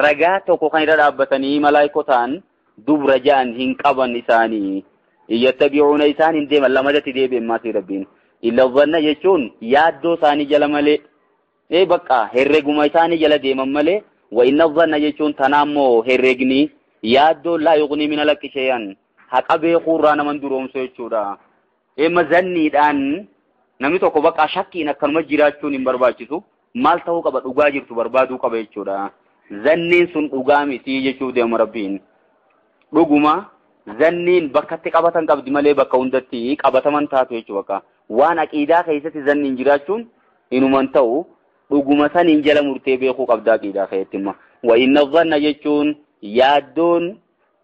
ragaa tokko kan irra dhaabbatanii malaayikotaan dubra ja'an hin qaban isaanii. Yattabi'uuna isaan hin deeman lamadatti deebi'en maasii rabbiin. Illa dhanna jechuun yaaddoo isaanii jala malee bakka herreguma isaanii jala deeman malee wa inna dhanna jechuun tanaammoo herregni yaaddoo laa yuqnii min alaqi shay'an haqa beekuurraa naman duroomsu jechuudha. Zanniidhaan namni tokko bakka shakkiin akkanuma jiraachuun hin barbaachisu maal ta'uu qaba dhugaa jirtu barbaaduu qaba jechuudha. Zanniin sun dhugaa miti jechuu deema Rabbiin. Dhuguma zanniin bakkatti qabatan qabdi malee bakka hundatti qabataman taatu jechuu bakka. Waan aqiidaa keessatti zanniin jiraachuun inuman ta'u dhuguma saniin jala murtee beekuu qabda aqiidaa keessatti imma. Wa inna zanna jechuun yaaddoon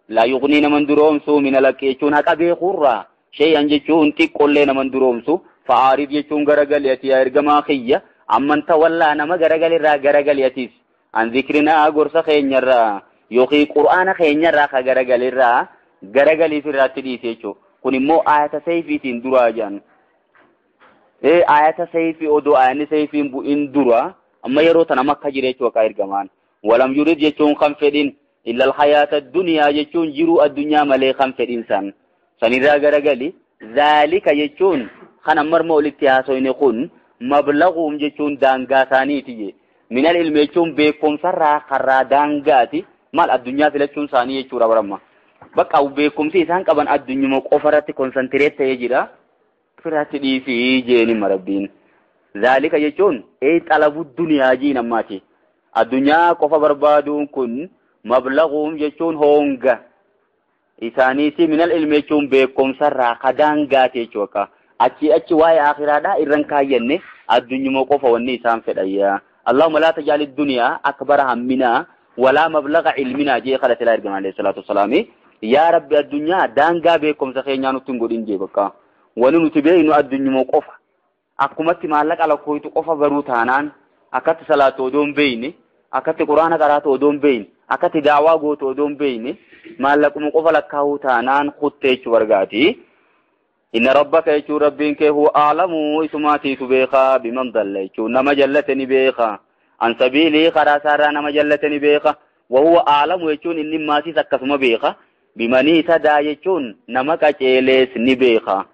laa yuqnii naman duroomsu min alaqi jechuun haqa beekuurraa shay'an jechuun xiqqollee naman duroomsu fa'aarif jechuun garagali ati yaa ergamaa kiyya amman tawallaa nama garagalirraa garagali atis an zikrinaa gorsa keenyarraa yookiin qur'aana keenyarraa ka garagalirraa garagaliif irraatti dhiise jechuudha. Kun immoo ayata sayfiitiin duraa jedhan. Ayata sayfii odoo ayanni sayfiin bu'in dura amma yeroo tana makka jira jechuudha akka ergamaan. Walam yurid jechuun kan fedhin illa alhayaata addunyaa jechuun jiruu addunyaa malee kan fedhin san. Sanirraa garagali zaalika jechuun kan ammarma olitti haasoyne kun mablaguum jechuun daangaa isaaniiti je. Minal ilmi jechuun beekumsarraa karraa daangaati maal addunyaa filachuun isaanii jechuudha baramma. Bakka beekumsi isaan qaban addunyuma qofa irratti konsantireet ta'ee jira. Firaatti dhiisii jeeni marabbiin. Zaalika jechuun xalabu duniyaa jiin ammaati. Addunyaa qofa barbaaduun kun mablaguum jechuun honga. Isaaniiti minal ilmi jechuun beekumsarraa ka daangaati jechuudha. Achi achi waa'ee akhiraadhaa irran kaayyanne addunyuma qofa wanni isaan fedhayya. Allahumma laa taj'al ad-dunyaa akbara hamminaa walaa mablaga ilminaa jee kadhate laa ergamaa alayhi salaatu wassalaami. Yaa Rabbi addunyaa daangaa beekumsa keenyaa nutti hin godhin jee bakka. Wani nuti beeknu addunyuma qofa. Akkumatti maallaqa lakkooytu qofa baruu taanaan akkatti salaatu odoo hin beekne, akkatti quraana qaraatu odoo hin beekne, akkatti daawaa gootu odoo hin beekne, maallaquma qofa lakkaa'uu taanaan kuttee jechuu bargaati. Inna rabbaka jechuun rabbiin kee huwa a'lamu isumaatiitu beekaa biman dalla jechuun nama jallate ni beeka. An sabiilii karaa isaarraa nama jallate ni beeka. Wa huwa a'lamu jechuun inni maasiis akkasuma beeka. Bimanii sadaa jechuun nama qaceelees ni beeka.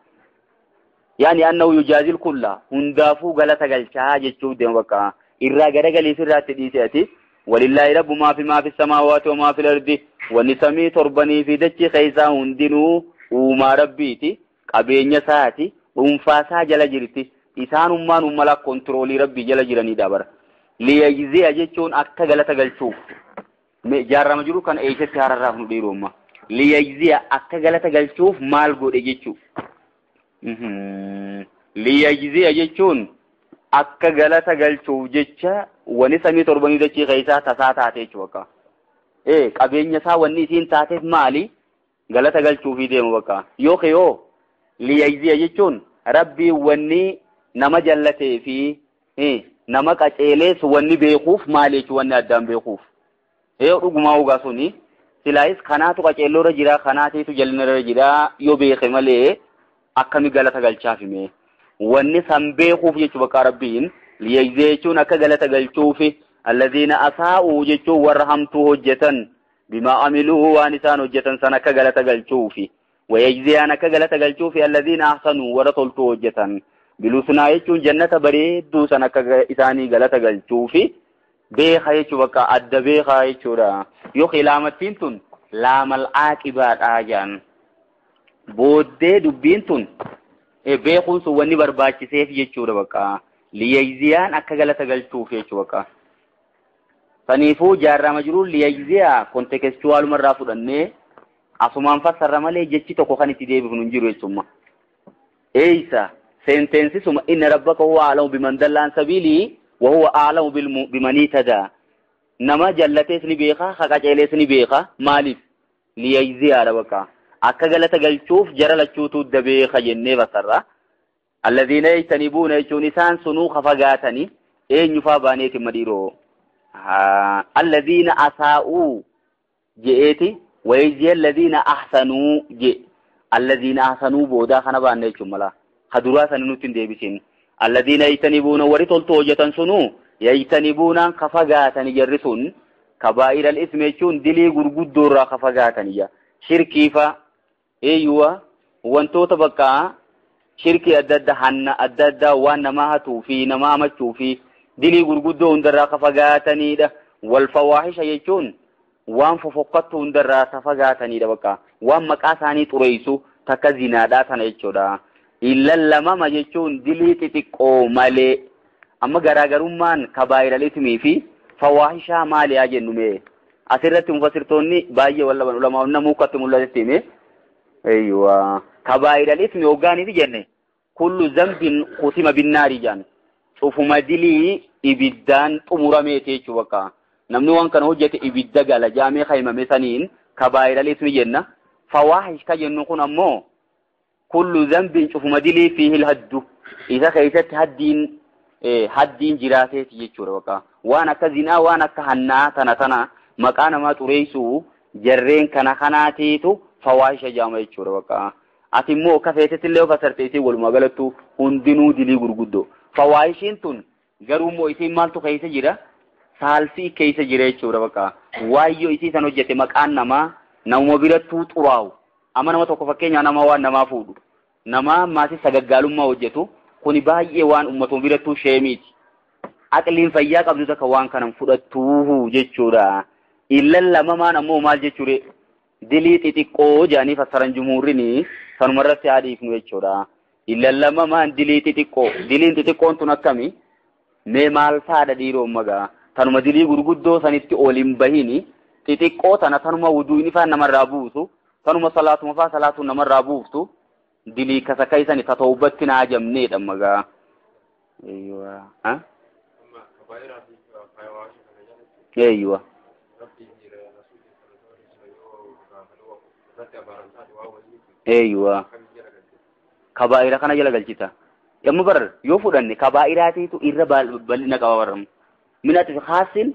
Yaani annahu yujaazil kulla hundaafuu galata galchaa jechuu deema bakka. Irraa garagaliif irraatti dhiise ati. Walillaahi rabbu maa fi maa fi samaawaati wa maa fi lardi. Wanni samii torbanii fi dachii keessaa hundinuu uumaa rabbiiti. Qabeenya isaati dhuunfaa isaa jala jirti. Isaanummaan ummala kontiroolii rabbii jala jiranidha bara. Liyajziya jechuun akka galata galchuuf. Jaarrama jiru kan eessatti hararraaf nu dhiiru amma. Liyajziya akka galata galchuuf maal godhe jechuu. Liyajziya jechuun akka galata galchuuf jecha wani samii torbanii dachii keessaa tasaa taate jechuu bakka. Qabeenya isaa wanni isiin taateef maali? Galata galchuufii deemu bakka. Yookiin yoo liyajziya jechuun rabbii wanni nama jallatee fi nama qaceelees wanni beekuuf maali jechuu wanni addaan beekuuf. Dhugumaa dhugaa suni silaayis kanaatu qaceelloorra jira kanaatiitu jallinarra jira yoo beeke malee akkami galata galchaaf hime. Wanni san beekuuf jechuu bakka rabbiin liyajziya jechuun akka galata galchuufi alladhiina asaa'uu jechuun warra hamtuu hojjetan bimaa amiluu waan isaan hojjetan san akka galata galchuufi. Wayajziyaan akka galata galchuufi alladhiina ahsanuu warra toltuu hojjetan. Bilusnaa jechuun jannata bareedduu san akka isaanii galata galchuufi beeka jechuu bakka adda beekaa jechuudha. Yookiin laamattiin tun laamal aaqibaadhaa jedhan. Booddee dubbiin tun beekuun sun wanni barbaachiseef jechuudha bakka. Liyajziyaan akka galata galchuuf jechuu bakka. Saniifuu jaarrama jiruun liyajziyaa kontekstuwaalumarraa fudhannee asumaan fassarra malee jechi tokko kan itti deebifnu hin jiru jechuudha. Eeysa senteensisuma inna rabbaka huwa a'lamu biman dalla an sabiilii wa huwa a'lamu biman ihtadaa. Nama jallatees ni beeka, ka qaceelees ni beeka. Maaliif? Liyajziyaadha bakka. Akka galata galchuuf jara lachuutu beeka jennee fassarra. Alladhiina yajtanibuuna jechuun isaan sunuu ka fagaatanii eenyufaa baaneeti madhiiroo. Alladhiina asaa'uu je'eeti. ويجزي الذين أحسنوا جي الذين أحسنوا بودا خنا بان jechuun mala kaduraa san nutti hin deebisin. الذين يجتنبون warri toltu hojjetan sunuu yajtanibuunaan ka fagaatanii jarri sun kabaa'ira al-ismi jechuun dilii gurguddoo irraa ka fagaatanii shirkiifa eeyyuwa wantoota bakka shirkii adda addaa hanna adda addaa waan namaa hatuu fi nama hamachuu fi dilii gurguddoo hundarraa ka fagaatanidha. Wal fawaahisha jechuun waan fofokkattu hundarraa ka fagaatanidha bakka waan maqaa isaanii xureessu takka zinaadhaa tana jechuudha. Illa lamama jechuun dilii xixiqqoo malee amma garaagarummaan kabaa'ira al-ismii fi Fawaahishaa maali haa jennu mee? Asirratti mufassirtoonni baay'ee wallaban ulamaa namuu akkatti mul'atetti hime. Eeywa. Kabaa'ir al-ismi hoggaaniif jenne kullu zambin kutima binnaari jedhan. Cufuma dilii ibiddaan xumurameeti jechuu bakka. Namni waan kana hojjete ibidda gala jaamee kaymame saniin kabaa'ir al-ismi jenna. Fawaahish ka jennu kun ammoo kullu zambin cufuma dilii fiihil haddu. Isa keessatti haddiin jiraateeti jechuudha bakka. Waan akka zinaa waan akka hannaa tana tana maqaa namaa xureessuu jarreen kana kanaatiitu fawaahisha jaama jechuudha bakka. Ati immoo akka feetetti illee fassarte isiin walumaa galattu hundinuu dilii gurguddoo. Fawaahishiin tun garuu immoo isiin maaltu keessa jira? Saalfii keessa jira jechuudha bakka. Waayyoo isii san hojjete maqaan namaa namuma birattuu xuraa'u. Amma nama tokko fakkeenyaa nama waan namaa fuudhu. Nama maatii sagaggaalummaa hojjetu kuni baay'ee waan uummatuma birattuu sheemiiti. Aqliin fayyaa qabdu takka waan kanan fudhattuu jechuudha. Illan lamamaan ammoo maal jechuudha? Dilii xixiqqoo jedhanii fassaran jumhuurrini sanumarratti haa dhiifnu jechuudha. Illan lamamaan dilii xixiqqoo. Diliin xixiqqoon tun akkami? Mee maal faadha dhiiroo magaa? Tanuma dilii gurguddoo sanitti ol hin bahini. Xixiqqoo tana tanuma wuduun ifaan namarraa buusu. Tanuma salaatuma faa salaatuun namarraa buuftu. Dilii kasakaysani tatawbatti naa jamneedha magaa. Eeywa. Ha? Eeywa. Eeywa. Kabaa'ira kana jala galchita. Yamma bar yoo fudhanne kabaa'iraatiitu irra bal'ina qaba barramu. Minati khaasin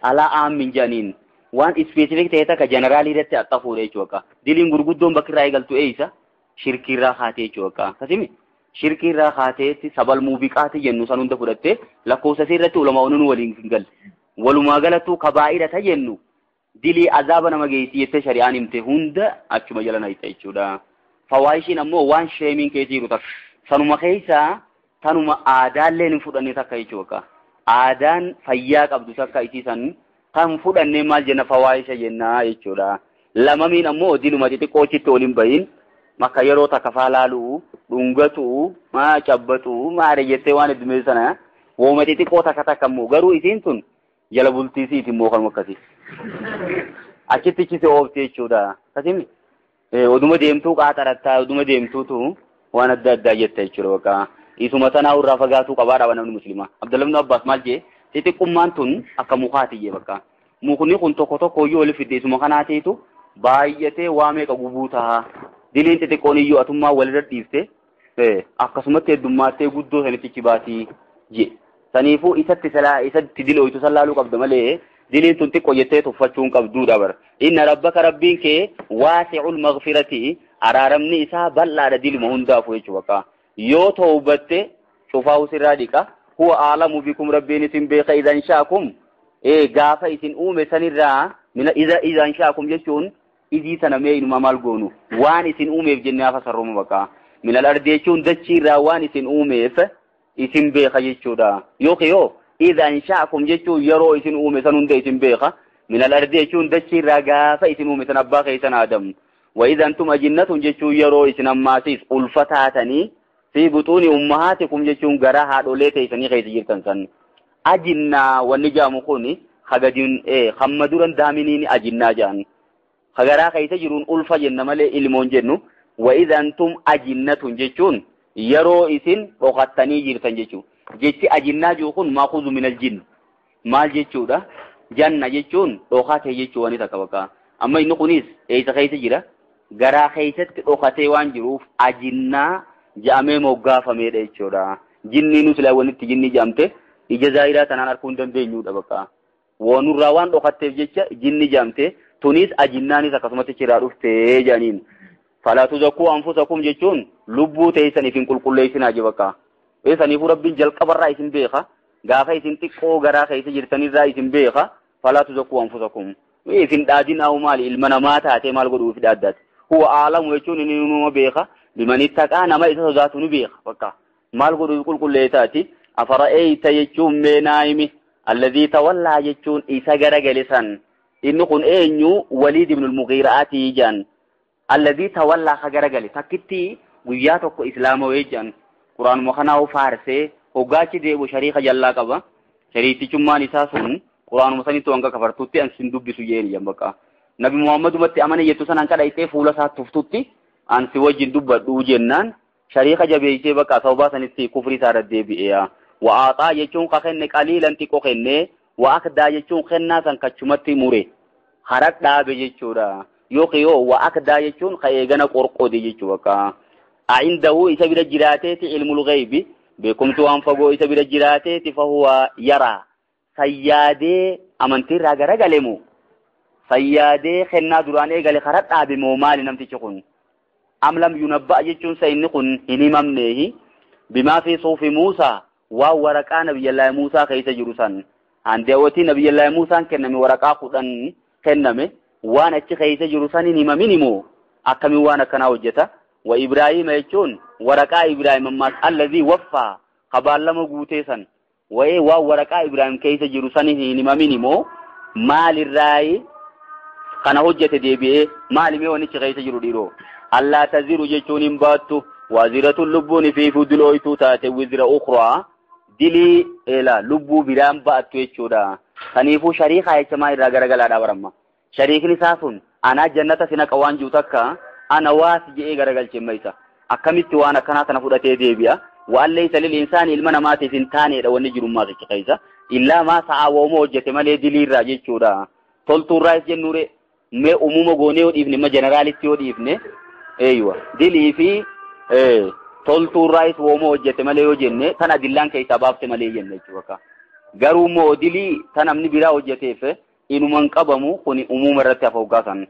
alaa aammin jedhaniin waan ispeesifik ta'e takka jeneraalii irratti axxafuudha jechuudha. Diliin gurguddoon bakki irraa eegaltu eeysa shirkii irraa kaatee jechuudha. Kasimi shirkii irraa kaateetti sabal muubiqaati jennu san hunda fudhattee lakkoofsa isii irratti ulamaa'onni waliin hin galle. Walumaa galattuu kabaa'ira ta jennu dilii azaaba nama geessi jettee shari'aan himte hunda achuma jala nayita jechuudha. Fawaahishiin ammoo waan sheemiin keessa jiru takka. Sanuma keessaa tanuma aadaallee hin fudhanne takka jechuudha. Aadaan fayyaa qabdu takka isii san kan fudhanne maal jenna fawaahisha jenna jechuudha. Lamamiin ammoo diluma xixiqqoo achitti ol hin bahin makka yeroo takka faa laaluu, dhungatuu, maa cabbatuu, maare jettee waan heddumee sana wooma xixiqqoo takka takka immoo garuu isiin tun jala bultii isiiti immoo kanuma akkasii. Achitti ichise oofti jechuudha. Kasimi oduma deemtuu qaaxarattaa oduma deemtuutu waan adda addaa jetta jechuudha bakka. Isuma sanaa irraa fagaatuu qabaa dhaba namni muslimaa. Abdallah ibn Abbaas maal jee xixiqqummaan tun akka mukaati jee bakka. Mukni kun tokko tokko iyyuu oli fidde isuma kanaatiitu baay'atee waa meeqa gubuu ta'a. Diliin xixiqqoon iyyuu atummaa walirra dhiifte akkasumatti heddummaattee guddoo sanitti ichi baatii jee. Saniifuu isatti salaa isatti dilooytu sallaaluu qabda malee diliin tun xiqqoo jettee tuffachuu hin qabduudha bara. Inna rabbaka rabbiin kee waasi'ul maghfirati araaramni isaa bal'aadha diluma hundaafuu jechuudha bakka. Yoo tawbatte cufaa'u sirraa dhiqa. Huwa aalamu bikum rabbiin isin beeka idan shaakum gaafa isin uume sanirraa idan shaakum jechuun izii sana mee inuma maal goonu waan isin uumeef jennee hafa sarruma bakka. Minal ardi jechuun dachiirraa waan isin uumeef isin beeka jechuudha. Yookiin yoo idan shaakum jechuun yeroo isin uume san hunda isin beeka. Minal ardi jechuun dachiirraa gaafa isin uume san abbaa keessan Aadamu. Wa idan tum ajinnatun jechuun yeroo isin ammaasiis ulfa taatanii fi buxuuni ummahaatikum jechuun garaa haadholee teessanii keessa jirtan san. Ajinnaa wanni jaamu kun hagadin hamma duran daaminiin ajinnaa jedhan. Hagaraa keessa jiruun ulfa jenna malee ilmoon jennu. Wa idan tum ajinnatun jechuun yeroo isin dhokattanii jirtan jechuudha. Jechi ajinnaa jiru kun maakuzu minal jinn. Maal jechuudha? Janna jechuun dhokatee jechuu waan takka bakka. Amma inni kunis eessa keessa jira? Garaa keessatti dhokatee waan jiruuf ajinnaa jedhamee moggaafameedha jechuudha. Jinni nu silaa walitti jinni jedhamte ija zaayiraa tanaan arguu hin dandeenyudha bakka. Woonurraa waan dhokatteef jecha jinni jedhamte tunis ajinnaanis akkasumatti chiraa dhuftee jedhaniin. Falaa tuzakkuu anfusakum jechuun lubbuu teessaniif hin qulqulleessinaa je bakka. Saniifuu rabbiin jalqabarraa isin beeka. Gaafa isin xiqqoo garaa keessa jirtanirraa isin beeka. Falaa tuzakkuu anfusakum. Isin dhaadinaa maali ilma namaa taatee maal godhuuf dhaaddaate. Huwa aalamu jechuun inni numa beeka. Biman ittaqaa nama isa sodaatu ni beeka bakka. Maal godhuuf qulqulleessaati. Afara'eeyta jechuun mee naayimi. Alladhii tawallaa jechuun isa garagale san. Inni kun eenyu Waliid ibn al-Mughiiraatii jedhan. Alladhii tawallaa ka garagale takkitti guyyaa tokko islaama wayii jedhan. Quraanuma kanaa faarsee hoggaachi deebi'u shariika jallaa qaba. Shariitichummaan isaa sun Quraanuma sanitti hanga kafartutti an sin dubbisu jeeni jan bakka. Nabi Muhammadumatti amane jettu san hanqa dhayxee fuula isaa tuftutti an si wajjin dubbadhu jennaan shariika jabeessee bakka sababaa sanitti kufrii isaa irra deebi'ee. Wa'aaxaa jechuun ka kenne qaliilan xiqqoo kenne, wa'akdaa jechuun kennaa san kachumatti mure harak dhaabe jechuudha. Yookiin yoo wa'akdaa jechuun ka eegana qorqode jechuu bakka. A'indahu isa bira jiraateeti ilmul ghaybi beekumsi waan fagoo isa bira jiraateeti fahuwa yaraa sayyaadee amantiirraa garagalemu sayyaadee kennaa duraan eegale karaa dhaabe moo maali namtichi kun? Am lam yunabba'a jechuun sa inni kun hin himamneehi bimaa fi suufi Muusaa waan waraqaa nabiyyallaahi Muusaa keessa jiru san handeewotii nabiyyallaahi Muusaan kenname waraqaa 10 kenname waan achi keessa jiru san hin himamin himoo akkamiin waan akkanaa hojjeta? Wa Ibraahima jechuun waraqaa Ibraahim ammaas allazii waffaa kabaallama guutee san wa'ee waan waraqaa Ibraahim keessa jiru san hin himamin himoo maalirraayi kana hojjete deebi'ee maalimee wannichi keessa jiru dhiiroo? Allaa taziru jechuun hin baattu waaziratun lubbuun fi fudulooytuu taate wizra ukraa dilii eela lubbuu biraan ba'attu jechuudha. Kaniifuu shariikaa jechamaa irraa garagalaadhaa baramma. Shariikni isaa sun anaa jannata si naqa waan jiru takka ana waasi je'ee garagalche isa. Akkamitti waan akkanaa kana fudhatee deebi'a? Waan laysa lil insaani ilma namaatiif hin taaneedha wanni jirummaa jecha keessa. Illaa maa sa'aa wooma hojjete malee diliirraa jechuudha. Toltuurraas jennuure mee uumama goonee yoo dhiifne ma jeneraalitti yoo dhiifne eeywa dilii fi toltuurraas wooma hojjete malee yoo jenne tan adillaan keessaa baafte malee jenne jechuudha. Garuu immoo dilii tan namni biraa hojjeteef inuman qabamu kuni uumama irratti hafa hoggaasan.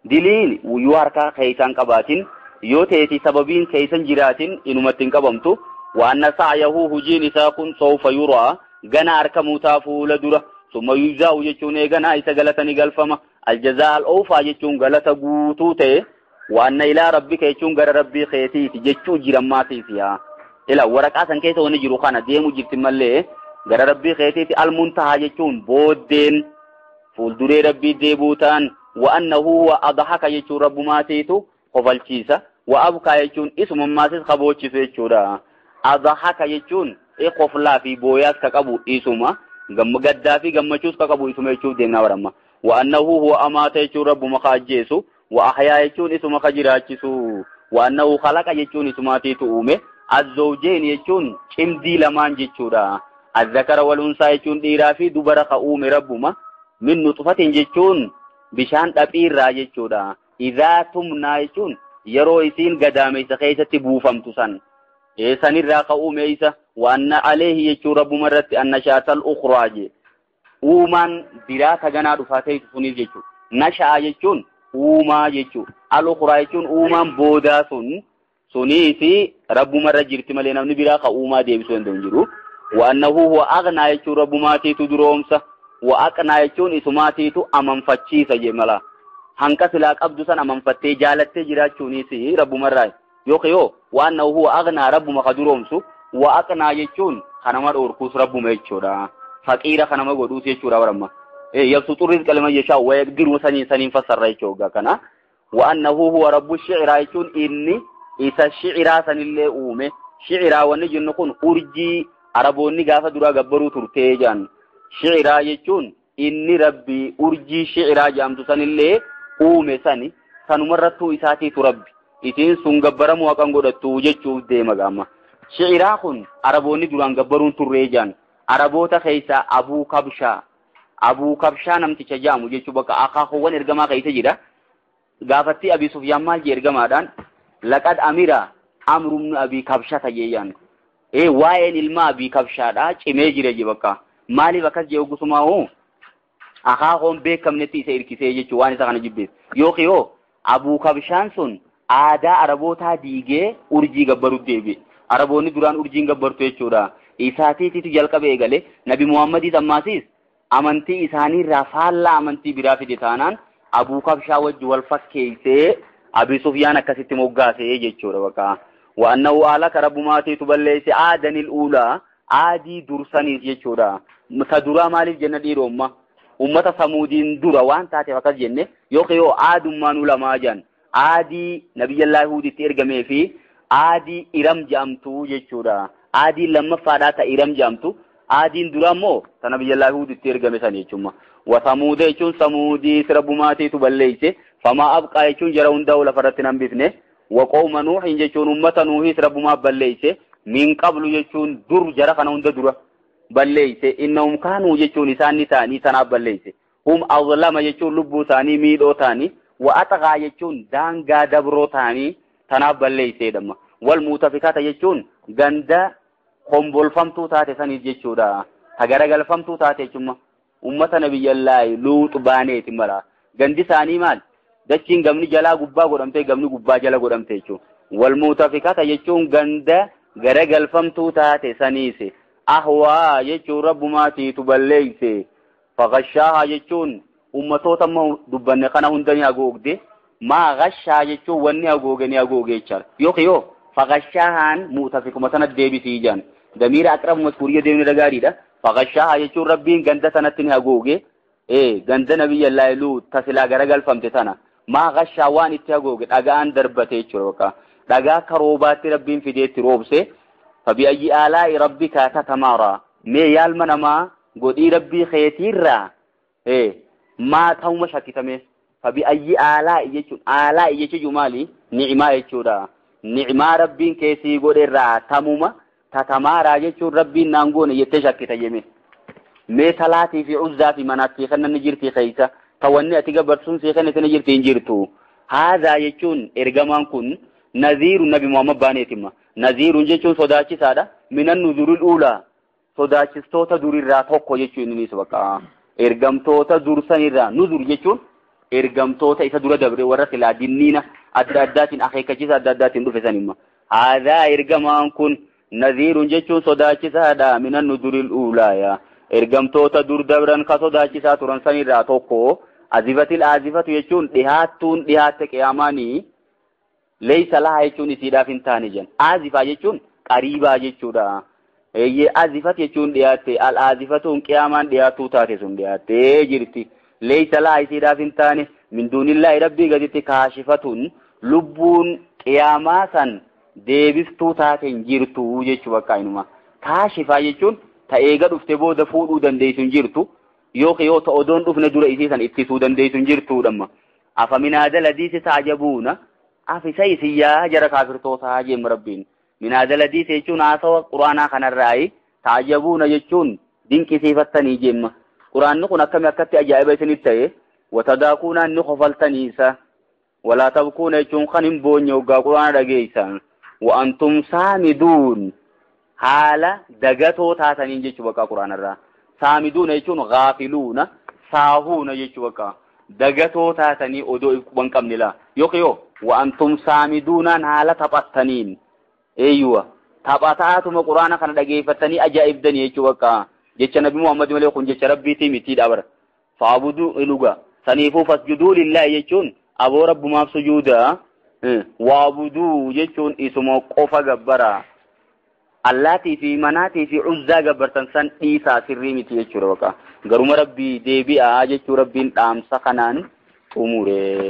Diliin yoo harka keessaan qabaatin yoo ta'eeti sababiin keessan jiraatin inumatti hin qabamtu. Waan sa'yahu hujiin isaa kun sawfa yuraa gana harka muutaa fuula dura summa yujzaa'u jechuun eeganaa isa galatanii galfama. Aljazaa al-awfaa jechuun galata guutuu ta'e waan ilaa rabbika jechuun gara rabbii keetiiti jechuu jiran maatiif yaa. Ila waraqaa san keessa wanni jiru kana deemu jirti malee gara rabbii keetiiti al-muntahaa jechuun booddeen fuulduree rabbii deebuu ta'an wa'annahu huwa adhaka jechuun rabbumaatiitu kofalchiisa wa abkaa jechuun isumammaas kaboochisu jechuudha. Adhaka jechuun qoflaa fi booyaas ka qabu isuma gaddaa fi gammachuus ka qabu isuma jechuuf deemnaa baramma. Wa'annahu huwa amaata jechuun rabbuma ka ajjeesu wa ahyaa jechuun isuma ka jiraachisu wa'annahu khalaqa jechuun isumaatiitu uume azzawjeen jechuun cimdii lamaan jechuudha. Azzakara wal unsaa jechuun dhiiraa fi dubara ka uume rabbuma min nutfatin jechuun bishaan dhaphiirraa jechuudha. Idhaa tumnaa jechuun yeroo isiin gadaameessa keessatti buufamtu san sanirraa ka uume isa waanna aleehi jechuun rabbuma irratti annashaatal ukhraa je uumaan biraa ka ganaa dhufaa ta'e sunis jechuudha. Nasha'a jechuun uumaa jechuudha. Al ukhraa jechuun uumaan boodaa sun suniisi rabbuma irra jirti malee namni biraa ka uumaa deebisuu danda'u hin jiru. Waannahu huwa aghnaa jechuun rabbumaatiitu duroomsa. Wa aqnaa jechuun isumaatiitu amanfachiisa je mala. Hanqa silaa qabdu san amanfattee jaalattee jiraachuunis rabbumarraa. Yookiin yoo waannahu huwa aghnaa rabbuma ka duroomsu wa aqnaa jechuun kanama dhoorkuus rabbuma jechuudha. Faqiira kanama godhuus jechuudha baramma. Yabsutu rizqa liman yashaa wa yaqdiru saniin fassarra jechuudha kana. Waannahu huwa rabbu shi'raa jechuun inni isa shi'raa sanillee uume. Shi'raa wanni jennu kun urjii Araboonni gaafa duraa gabbaruu turtee jedhan. Shi'raa jechuun inni rabbi urjii shi'raa jedhamtu sanillee uume sani sanumarrattuu isaatiitu rabbi. Isiin sun gabbaramuu haqan godhattu jechuuf deema gaama. Shi'raa kun Araboonni duraan gabbaruun turree jedhan. Araboota keessaa Abuu Kabshaa. Abuu Kabshaa namticha jedhamu jechuu bakka akaakuuwwan ergamaa keessa jira. Gaafattii Abii Sufyaan maal jee ergamaadhaan laqad amira amrumnu Abii Kabshaa ta'ee jedhan. Waa'een ilma Abii Kabshaadhaa cimee jira jee bakka. Maaliif akkas jee oggusumaa hoo? Akaakuun beekamnetti isa hirkisee jechuu waan isa kana jibbeef. Yookiin yoo Abuu Kabshaan sun aadaa Arabootaa diigee urjii gabbaruuf deebi'e. Araboonni duraan urjiin gabbartu jechuudha. Isaatiititu jalqabe eegale Nabi Muhammadiis ammaasiis amantii isaaniirraa faallaa amantii biraa fide taanaan Abuu Kabshaa wajji wal fakkeessee Abii Sufyaan akkasitti moggaasee jechuudha bakka. Waannahu ahlaka rabbumaatiitu balleesse aadanil uulaa aadii dursaniis jechuudha. Ta duraa maaliif jenna dhiiromma? Ummata samuudiin dura waan taateef akkas jenne yookiin yoo aadummaan ulamaa jedhan aadii nabiyyallaa Huuditti ergamee fi aadii Iram jedhamtu jechuudha. Aadii lammaffaadhaa ta Iram jedhamtu Aadiin dura immoo tana biyya Huuditti ergame san jechuudha. Wa samuuda jechuun samuudii rabbumaatiitu balleeyse. Famaa abqaa jechuun jara hundaa'u lafarratti hin hambifne. Wa qawma nuuhin jechuun ummata nuuhis rabbumaaf balleeyse. Min qablu jechuun dur jara kana hunda dura balleeyse. Innahum kaanuu jechuun isaan ni ta'anii tanaaf balleeyse. Hum azlama jechuun lubbuu isaanii miidhoo ta'anii. Wa axqaa jechuun daangaa dabroo ta'anii tanaaf balleeyseedhamma. Wal muutafikata jechuun ganda kombolfamtuu taate saniif jechuudha. Ta garagalfamtuu taate jechuudha. Ummata nabiyyallaahi luuxu baaneeti mala. Gandi isaanii maal? Dachiin gamni jalaa gubbaa godhamte gamni gubbaa jala godhamte jechuudha. Wal muutafikata jechuun ganda garagalfamtuu taate saniise. Ahwaa jechuun rabbumaatiitu balleeyse. Faqashaahaa jechuun ummatoota amma dubbanne kana hunda ni hagoogde. Maa gashaa jechuun wanni hagooge ni hagooge jechaadha. Yookiin yoo faqashaahaan muutafikuma sana deebisii jaan. Damiira aqrabu maskuuriyya deemni gaariidha. Faqashaahaa jechuun rabbiin ganda sanatti ni hagooge. Ganda nabiyyallaahi Luut tasilaa garagalfamte tana. Maa gashaa waan itti hagooge dhagaan darbate jechuudha bakka. Dhagaa karoobaatti rabbiin fideetti roobse. Fabi'ayyi aalaa'i rabbika tatamaaraa. Mee yaalma namaa godhii rabbii keetiirraa maa ta'uma shakkitame. Fabi'ayyi aalaa'i jechuun aalaa'i jechuun maali? Ni'imaa jechuudha. Ni'imaa rabbiin keessii godherraa tamuma tatamaaraa jechuun rabbiin naan goone jettee shakkita jeme. Mee talaatii fi uzzaa fi manaatti kennan ni jirti keessa. Tawanni ati gabbartuun sii kennite ni jirti hin jirtu. Haadhaa jechuun ergamaan kun naziiru nabi Muhammad baaneetimma. Naziiruun jechuun sodaachisaadha. Minan nuzurul uulaa. Sodaachistoota durirraa tokko jechuun innis bakka. Ergamtoota dursanirraa nuzur jechuun ergamtoota isa dura dabre warra silaa dinniina adda addaatiin akeekkachiisa adda addaatiin dhufe sanimma. Haadhaa ergamaan kun naziiruun jechuun sodaachisaadha. Minan nuzuril uulaaya. Ergamtoota dur dabran ka sodaachisaa turan sanirraa tokko. Azifatil azifatu jechuun dhihaattuun dhihaatte qiyaamaanii leeysa lahaa jechuun isiidhaaf hin taane jedhan. Azifaa jechuun qariibaa jechuudha. Eeyyee azifat jechuun dhiyaatte al azifatuun qiyaamaan dhiyaattuu taate sun dhiyaattee jirti. Leeysa lahaa isiidhaaf hin taane min duunillaahi rabbii gaditti kaashifatuun lubbuun qiyaamaa san deebiftuu taate hin jirtu jechuu bakka inuma. Kaashifaa jechuun ta'eega dhufte booda fuudhuu dandeessu hin jirtu. Yookiin yoo ta'u odoon dhufne dura isii san ittisuu dandeessu hin jirtuudhamma. Afa minaadal hadiisi ta'ajabuuna afisa isiyyaa jara kaafirtootaa jeem rabbiin. Minaadal hadiisi jechuun haasawa quraanaa kanarraayi ta'ajabuuna jechuun dinqisiifattanii jeemma. Quraanni kun akkami akkatti ajaa'iba isinitti ta'e watadaakuunaan ni kofaltaniisa. Walaa tabkuuna jechuun kan hin boonye hoggaa quraana dhageessa. Wa'antum saamiduun haala dagatoo taataniin jechuu bakka quraanarraa. Saamiduuna jechuun gaafiluuna saahuuna jechuu bakka dagatoo taatanii odoo quban qabne laa. Yookiin yoo wa'antum saamiduunaan haala taphattaniin eeyyuwa taphataatuma quraana kana dhageeffattanii ajaa'ibdanii jechuu bakka jecha nabi Muhammad malee kun jecha rabbiitii mitiidha bara. Faabuduu luga saniifuu fasjuduu lillaahi jechuun aboo rabbumaaf sujuuda waabuduu jechuun isuma qofa gabbara. Allaatii fi manaatii fi uzzaa gabbartan san dhiisaa sirrii miti jechuudha bakka. Garuma rabbii deebi'aa jechuu rabbiin dhaamsa kanaan xumure.